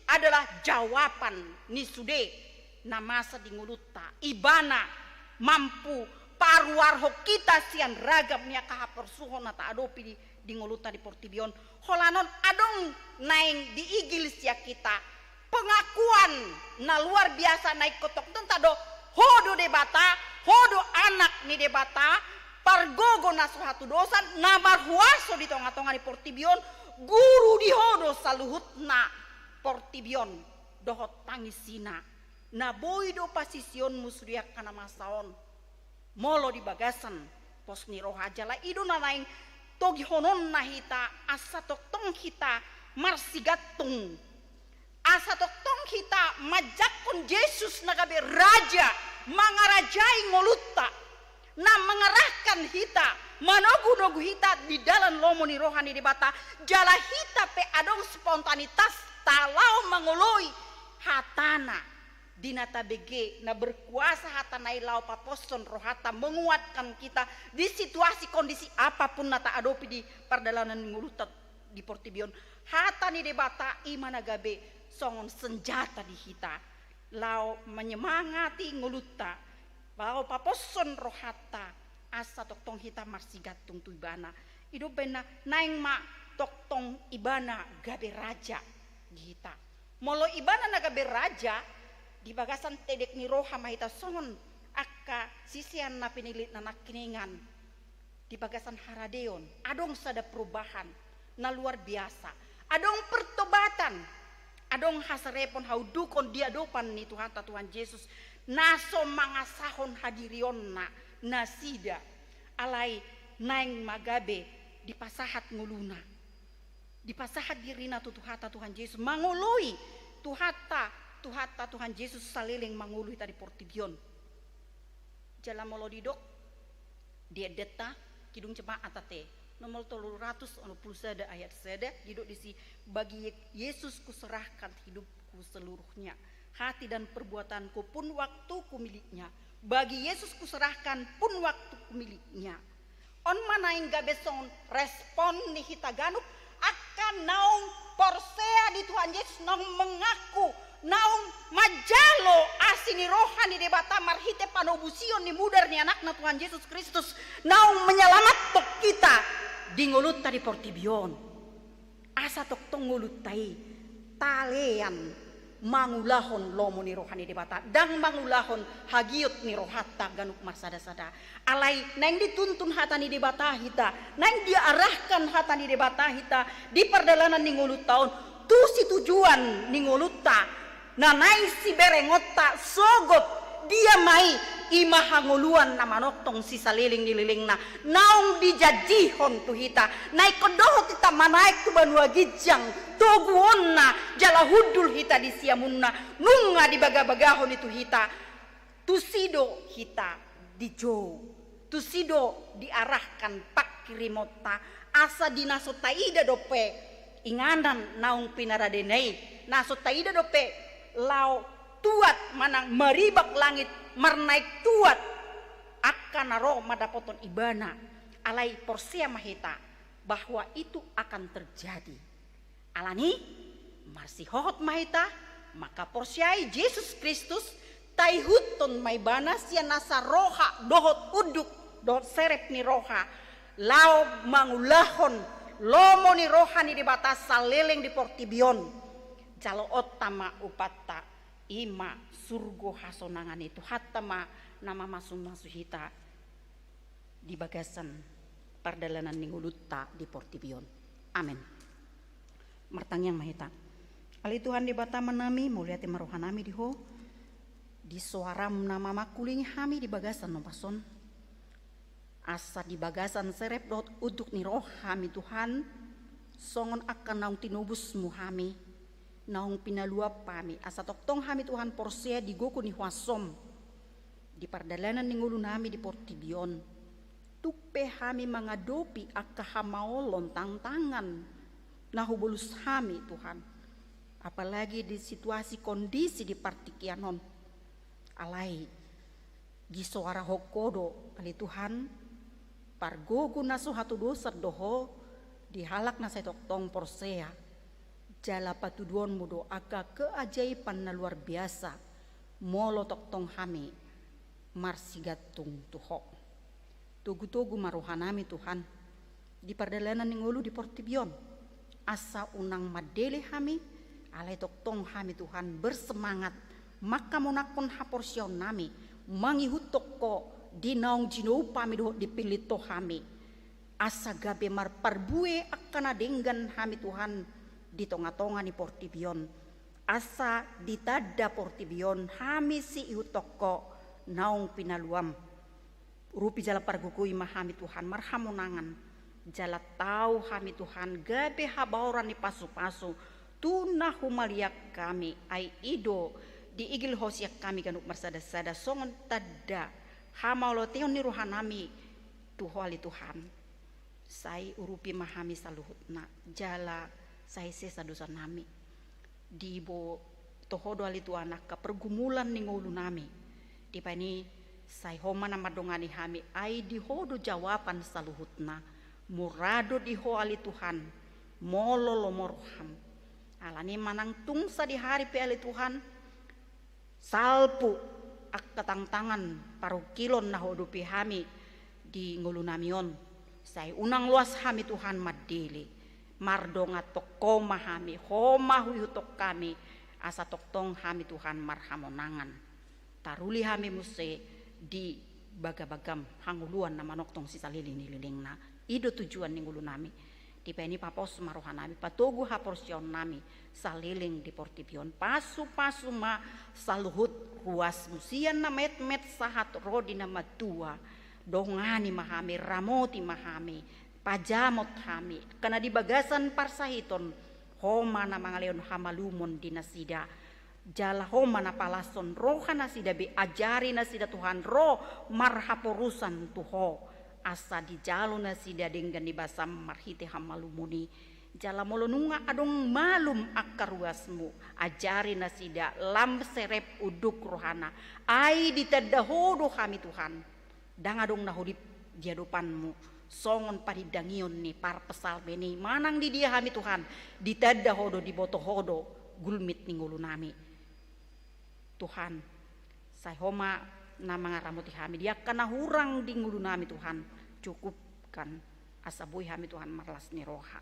adalah jawaban ni sude na masa di ngolunta. Ibana mampu paruarhon hita sian ragam ni angka haporsuhon na taadopi di, di ngolunta di portibi on. Holan on adong naeng diigil sian hita pengakuan na luar biasa na ingkon tongtong tado, ho do Debata, ho do anak ni Debata, pargogo na so hatudosan, na marhuaso di tongatonga ni portibi on, guru di ho do saluhutna portibi on dohot pangisina. Na boi do pasisionmu sude angka na masa on. Molo di bagasan pos ni roha jala i do na naeng togihononna hita asa tongtong hita marsigantung. Asa tongtong hita manjangkon Jesus na gabe raja, mangarajai ngolunta, na mangarahkan hita, manogunogu hita di dalan lomo ni roha ni Debata, jala hita pe adong spontanitas ta laho mangoloi hatana. Di na tabege na berkuasa hatana i laho paposhon rohanta, menguatkan kita di situasi kondisi apapun na taadopi di pardalanan ni ngolunta di portibi on. Hata ni Debata i ma na gabe songon senjata di hita laho menyemangati ngolunta, laho paposhon rohanta, asa tongtong hita marsigantung tu ibana. I do umbahen na naeng ma tongtong ibana gabe raja di hita. Molo ibana na gabe raja, di bagasan tedek ni roha ma hita songon angka sisean na pinillit na nangkiningan. Di bagasan haradeon, adong sada perubahan na luar biasa. Adong pertobatan, adong haserepon, haundukon di adopan ni Tuhanta Tuhan Jesus, na so mangasahon hadirionna nasida. Alai naeng ma gabe dipasahat ngoluna. Dipasahat dirina tu Tuhanta Tuhan Jesus, mangoloi Tuhanta, Tuhanta Tuhan Jesus saleleng mangolu hita di portibi on. Jala molo didok di endenta, Kidung Jemaat ate, nomor tolu ratus onom pulu sada ayat sada, didok disi, bagi Ye-, Yesus kuserahkan hidupku seluruhnya, hati dan perbuatanku pun waktuku miliknya. Bagi Yesus kuserahkan pun waktuku miliknya. On ma naeng gabe songon respon ni hita ganup, angka naung porsea di Tuhan Jesus, naung mengaku, naung manjalo asi ni roha ni Debata marhite panobusion ni mudar ni Anakna Tuhan Jesus Kristus, naung menyelamatkan kita di ngolunta di portibi on. Asa tongtong ngolunta i talean mangulahon lomo ni roha ni Debata, ndang mangulahon hagiot ni rohanta ganup marsadasada. Alai naeng dituntun hata ni Debata hita, naeng diarahkan hata ni Debata hita di pardalanan ni ngolunta on, tu situjuan ni ngolunta, na naeng siberengonta sogot dia ma i, i ma hangoluan na manongtong sisaleleng ni lelengna, naung dijanjihon tu hita, na ingkon dohot hita manaek tu banua ginjang, toguonna, jala hundul hita di siamunna, nunga dibagabagahon i tu hita, tusi do hita dijou. Tusi do diarahkan pangkirimonta, asa di na so taida dope inganan naung pinaradena i, na so taida dope laho tuat manang maribak langit marnaek tuat angka na ro mandapothon ibana. Alai porsea ma hita bahwa itu akan terjadi. Alani, Marsihohot ma hita mangkaporseai Jesus Kristus, taihuthon ma ibana sian nasa roha dohot unduk dohot serep ni roha, laho mangulahon lomo ni roha ni Debata saleleng di portibi on. Jaloonta ma upatta, i ma surgo hasonangan i. Tuhanta ma na mamasumasu hita di bagasan pardalanan ni ngolunta di portibi on. Amen. Martangiang ma hita. Ale Tuhan Debata Amanami, mauliate ma rohanami di Ho, di soaram na mamangkulingi hami di bagasan ombas on. Asa di bagasan serep dohot unduk ni roha hami Tuhan, songon angka naung tinobusmu hami, naung pinaluap hami, asa tongtong hami Tuhan porsea di gogo ni huasom. Di pardalanan ni ngolunami di portibi on, tung pe hami mangadopi angka hamaolon, tantangan na hubolus hami, Tuhan. Apalagi di situasi kondisi di partingkian on. Alai, disoarahon Ho do, ale Tuhan, pargogo na so hatudosan do Ho di halak na sai tongtong porsea. Jala patuduhonmu do angka keajaiban na luar biasa, molo tongtong hami marsigantung tu Ho. Togu-togu ma rohanami Tuhan, di pardalanan ni ngolu di portibi on, asa unang mandele hami, alai tongtong hami Tuhan bersemangat mangkamonanghon haporseaonnami, mangihuthon Ho di naung jinoup hami dohot dipillit Ho hami. Asa gabe marparbue angka na denggan hami Tuhan di tonga-tonga ni portibi on. Asa ditanda portibi on hami siihuthon Ho naung pinaluam. Urupi jala pargogoi ma hami Tuhan marhamonangan. Jala tau hami Tuhan gabe habaoran ni pasu-pasu tu na humaliang hami, ai i do diigil Ho sian hami ganup marsada-sada songon tanda hamauliateon ni rohanami tu Ho ale Tuhan. Sai urupi ma hami saluhutna, jala sai sesa dosanami. Diboto Ho do ale Tuhan angka pergumulan ni ngolunami. Dibahen i sai Ho ma na mandongani hami, ai di Ho do jawaban saluhutna. Mura do di Ho ale Tuhan, molo lomo roham. Alani manang tung sadihari pe ale Tuhan, salpu angka tantangan parungkilon na huadopi hami di ngolunami on, sai unang loas hami Tuhan mandele. Mardongan tu Ho ma hami, Ho ma huihuthon hami, asa tongtong hami Tuhan marhamonangan. Taruli hami muse di bagabagam hangoluan na manongtong sisaleleng ni lelengna. I do tujuan ni ngolunami. Dibahen i papos ma rohanami, patogu haporseaonnami saleleng di portibi on. Pasu-pasu ma saluhut ruasmu sian na metmet sahat ro di na matua. Dongani ma hami, ramoti ma hami, pajamot hami, angka na di bagasan parsahiton, Ho ma na mangalehon hamalumon di nasida. Jala Ho ma na palashon roha nasida be, ajari nasida Tuhan ro marhaporusan tu Ho, asa dijalo nasida denggan ni basam marhite hamalumon i. Jala molo nunga adong malum angka ruasmu, ajari nasida lam serep unduk rohana. Ai ditanda Ho do hami Tuhan. Ndang adong na holip di adopanmu, songon panindangion ni parpsalmen i. Manang di dia hami Tuhan, ditanda Ho do, diboto Ho do gulmit ni ngolunami. Tuhan, sai Ho ma na mangaramoti hami di angka na hurang di ngolunami Tuhan, cukupkan asa boi hami Tuhan marlas ni roha.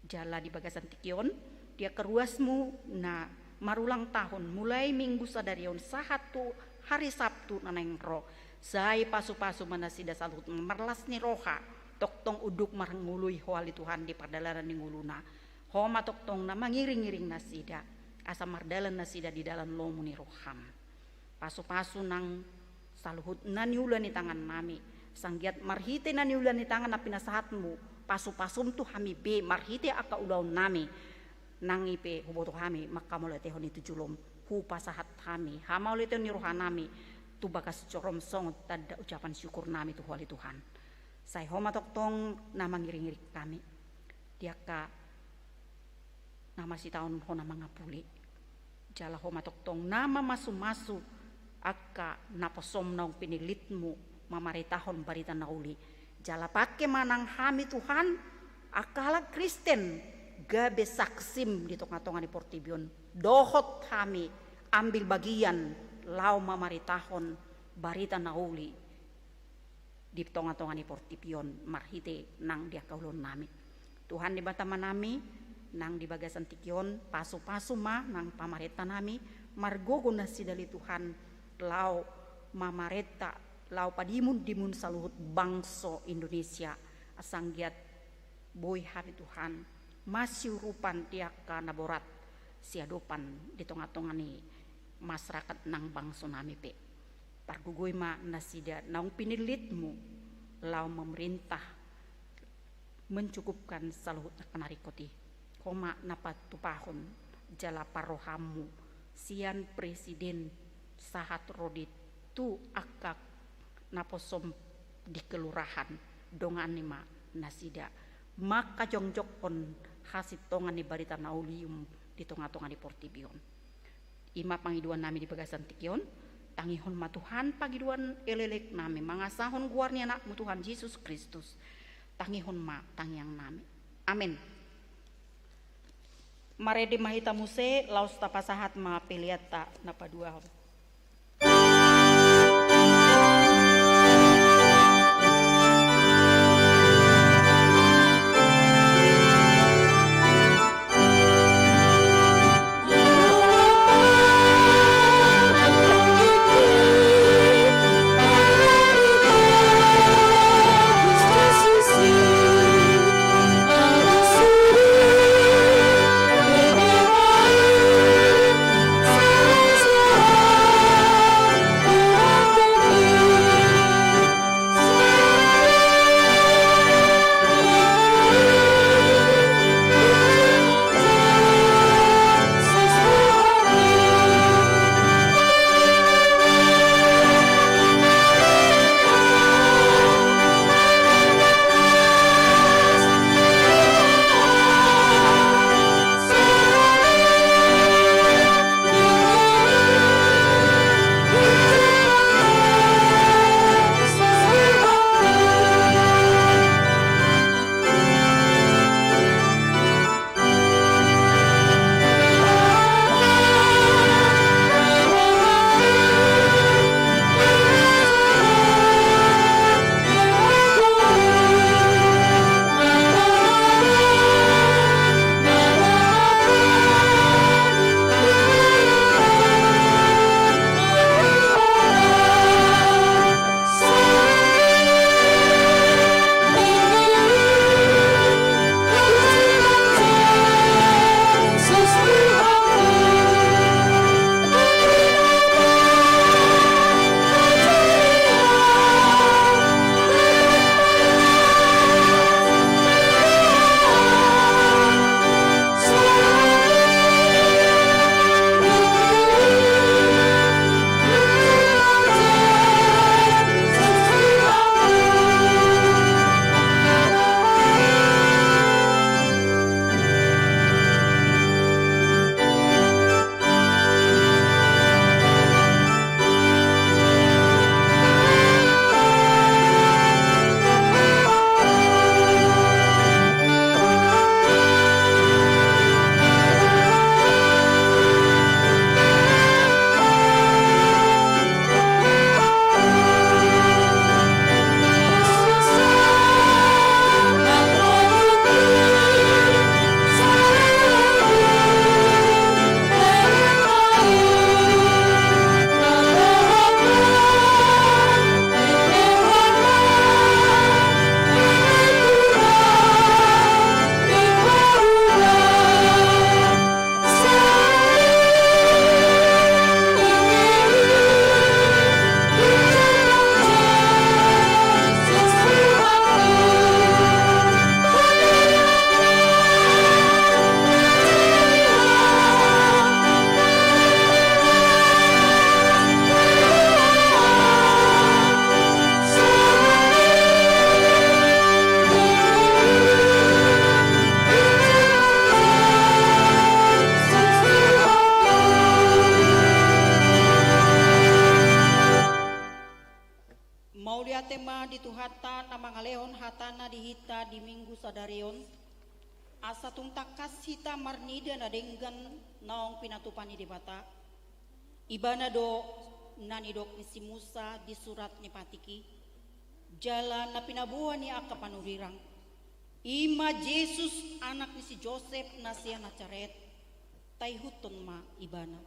Jala di bagasan tingki on, di angka ruasmu na marulang tahun, mulai Minggu sadari on sahat tu hari Sabtu na naeng ro, sai pasu-pasu ma nasida saluhut marlas ni roha, tongtong unduk mangoloi Ho ale Tuhan di pardalanan ni ngoluna. Ho ma tongtong na mangiring-iring nasida, asa mardalan nasida di dalan lomo ni roham. Pasu-pasu nang saluhut na niula ni tangannami, sanggiat marhite na niula ni tangan na pinasahatmu, pasu-pasum tu hami be marhite angka ulaonnami. Nang i pe huboto hami mangkamauliatehon i tu jolom, hupasahat hami hamauliateon ni rohanami tu bagas jorom songon tanda ucapan syukurnami tu Ho ale Tuhan. Sai Ho ma tongtong na mangiring-iring hami di angka na masitaon Ho na mangapuli. Jala Ho ma tongtong na mamasu-masu angka naposom naung pinillitmu mamaritahon barita na uli. Jala pangke ma nang hami Tuhan, angka halak Kristen, gabe saksim di tongatonga ni portibi on, dohot hami ambil bagian laho mamaritahon barita na uli di tongatonga ni portibi on marhite nang di angka ulaonnami. Tuhan Debata Amanami, nang di bagasan tingki on, pasupasu ma nang pamarentanami, margogo nasida ale Tuhan, laho mamarenta, laho padimundimun saluhut bangso Indonesia, asa anggiat boi hami Tuhan masiurupan di angka na borat siadopan di tongatonga ni masyarakat nang bangsonami pe. Pargogoi ma nasida naung pinillitmu laho mamarenta, mencukupkan saluhut angka na ringkot i. Ho ma na patupahon jala parrohamu sian presiden sahat ro di tu angka naposom di kelurahan, dongani ma nasida mangkajongjonghon hasintongan ni barita na uli i di tongatonga ni portibi on. I ma pangidoannami di bagasan tingki on. Tangihon ma Tuhan pangidoan elek-eleknami, mangasahon goar ni Anakmu Tuhan Jesus Kristus. Tangihon ma tangiangnami. Amen. Marende ma hita muse, laos tapasahat ma peleanta na paduahon. Mauliate ma di Tuhanta na mangalehon hatana di hita di Minggu sadari on. Asa tung tangkas hita marnida na denggan naung pinatupa ni Debata. Ibana do na nidok ni si Musa di surat ni Patik i, jala na pinaboa ni angka panurirang, i ma Jesus, anak ni si Josep na sian Nasaret. Taihuthon ma ibana.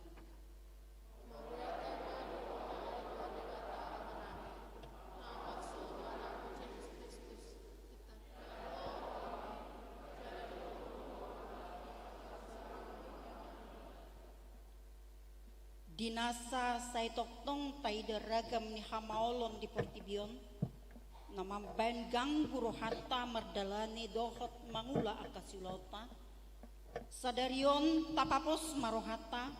Di nasa sai tongtong taida ragam ni hamaolon di portibi on, na mambaen ganggu rohanta mardalani dohot mangula angka siulaonta, sadari on tapapos ma rohanta,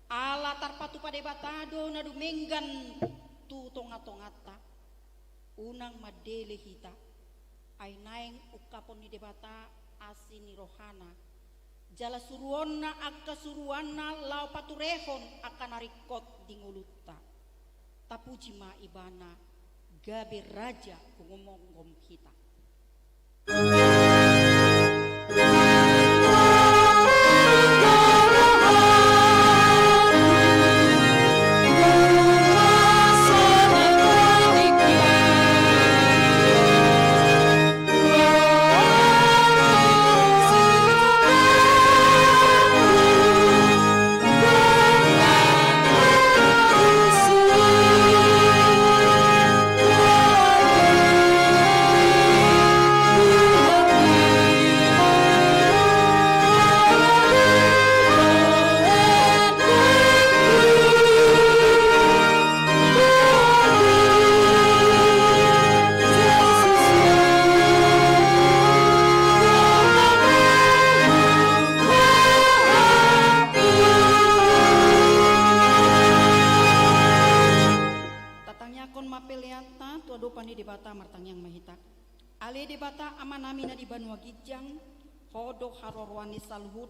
ala tarpatupa Debata do na dumenggan tu tongatonganta. Unang mandele hita, ai naeng ungkapon ni Debata asi ni rohana, jala suruonna angka suruanna laho paturehon angka na ringkot di ngolunta. Tapuji ma ibana, gabe raja gomgom hita. Tatangiangkon ma peleanta tu adopan ni Debata. Martangiang ma hita. Ale Debata Amanami na di banua ginjang, Ho do haroroan ni saluhut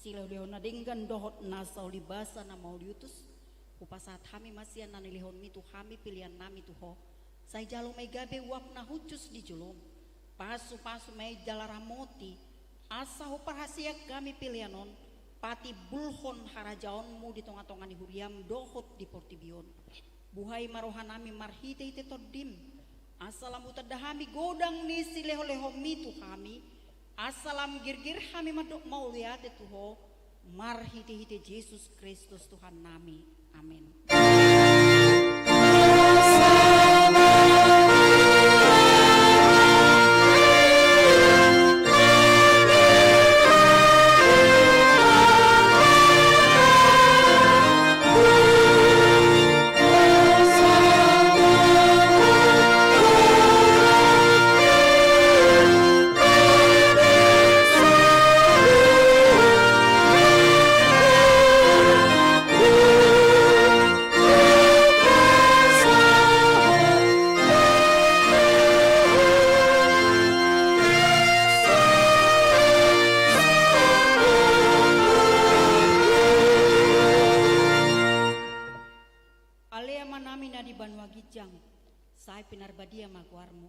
silehonlehon na denggan dohot na saulibasa na mauliutus. Hupasahat hami ma sian na nilehonmi tu hami peleannami tu Ho. Sai jalo ma i gabe uap na hushus di jolom. Pasupasu ma i jala ramoti, asa huparhaseang hami pelean on patimbulhon harajaonmu di tongatonga ni huriam dohot di portibi on. Buhai ma rohanami marhitehite Tondim, asa lam hutanda hami godang ni silehonlehonmi tu hami, asa lam girgir hami mandok mauliate tu Ho, marhitehite Jesus Kristus Tuhannami. Amen. Ale Amanami na di banua ginjang, sai pinarbadia ma goarmu,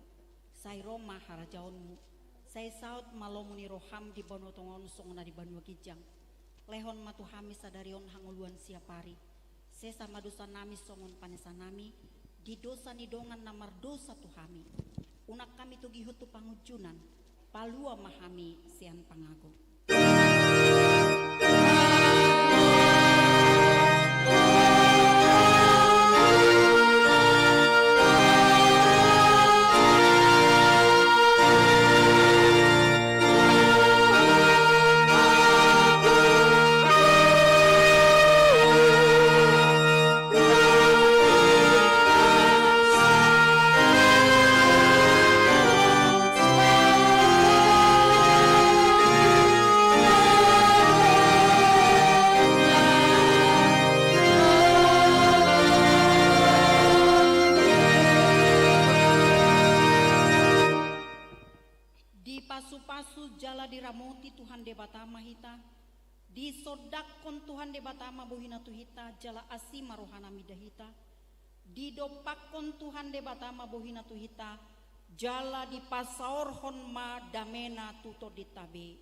sai ro ma harajaonmu, sai saut ma lomo ni roham di banua tonga on songon na di banua ginjang. Lehon ma tu hami sadari on hangoluan siapari. Sesa ma dosanami songon panesanami di dosa ni dongan na mardosa tu hami. Unang hami togihon tu pangunjunan, palua ma hami sian pangago. Dipasupasu jala diramoti Tuhan Debata ma hita. Disondangkon Tuhan Debata ma bohina tu hita, jala asi ma rohana mida hita. Didompakkon Tuhan Debata ma bohina tu hita, Jala dipasaorhon ma damena tu tondinta be.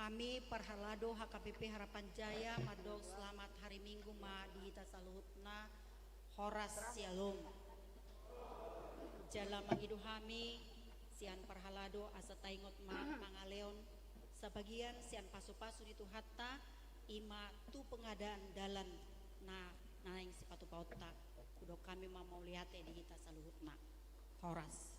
Hami parhalado H K B P Harapan Jaya mandok selamat hari Minggu ma di hita saluhutna. Horas, syalom. Jala mangido hami sian parhalado asa taingot ma mangalehon sabagian sian pasupasu ni Tuhanta, i ma tu pengadaan dalan na naeng sipatupaonta. Hudok hami ma mauliate di hita saluhutna. Horas.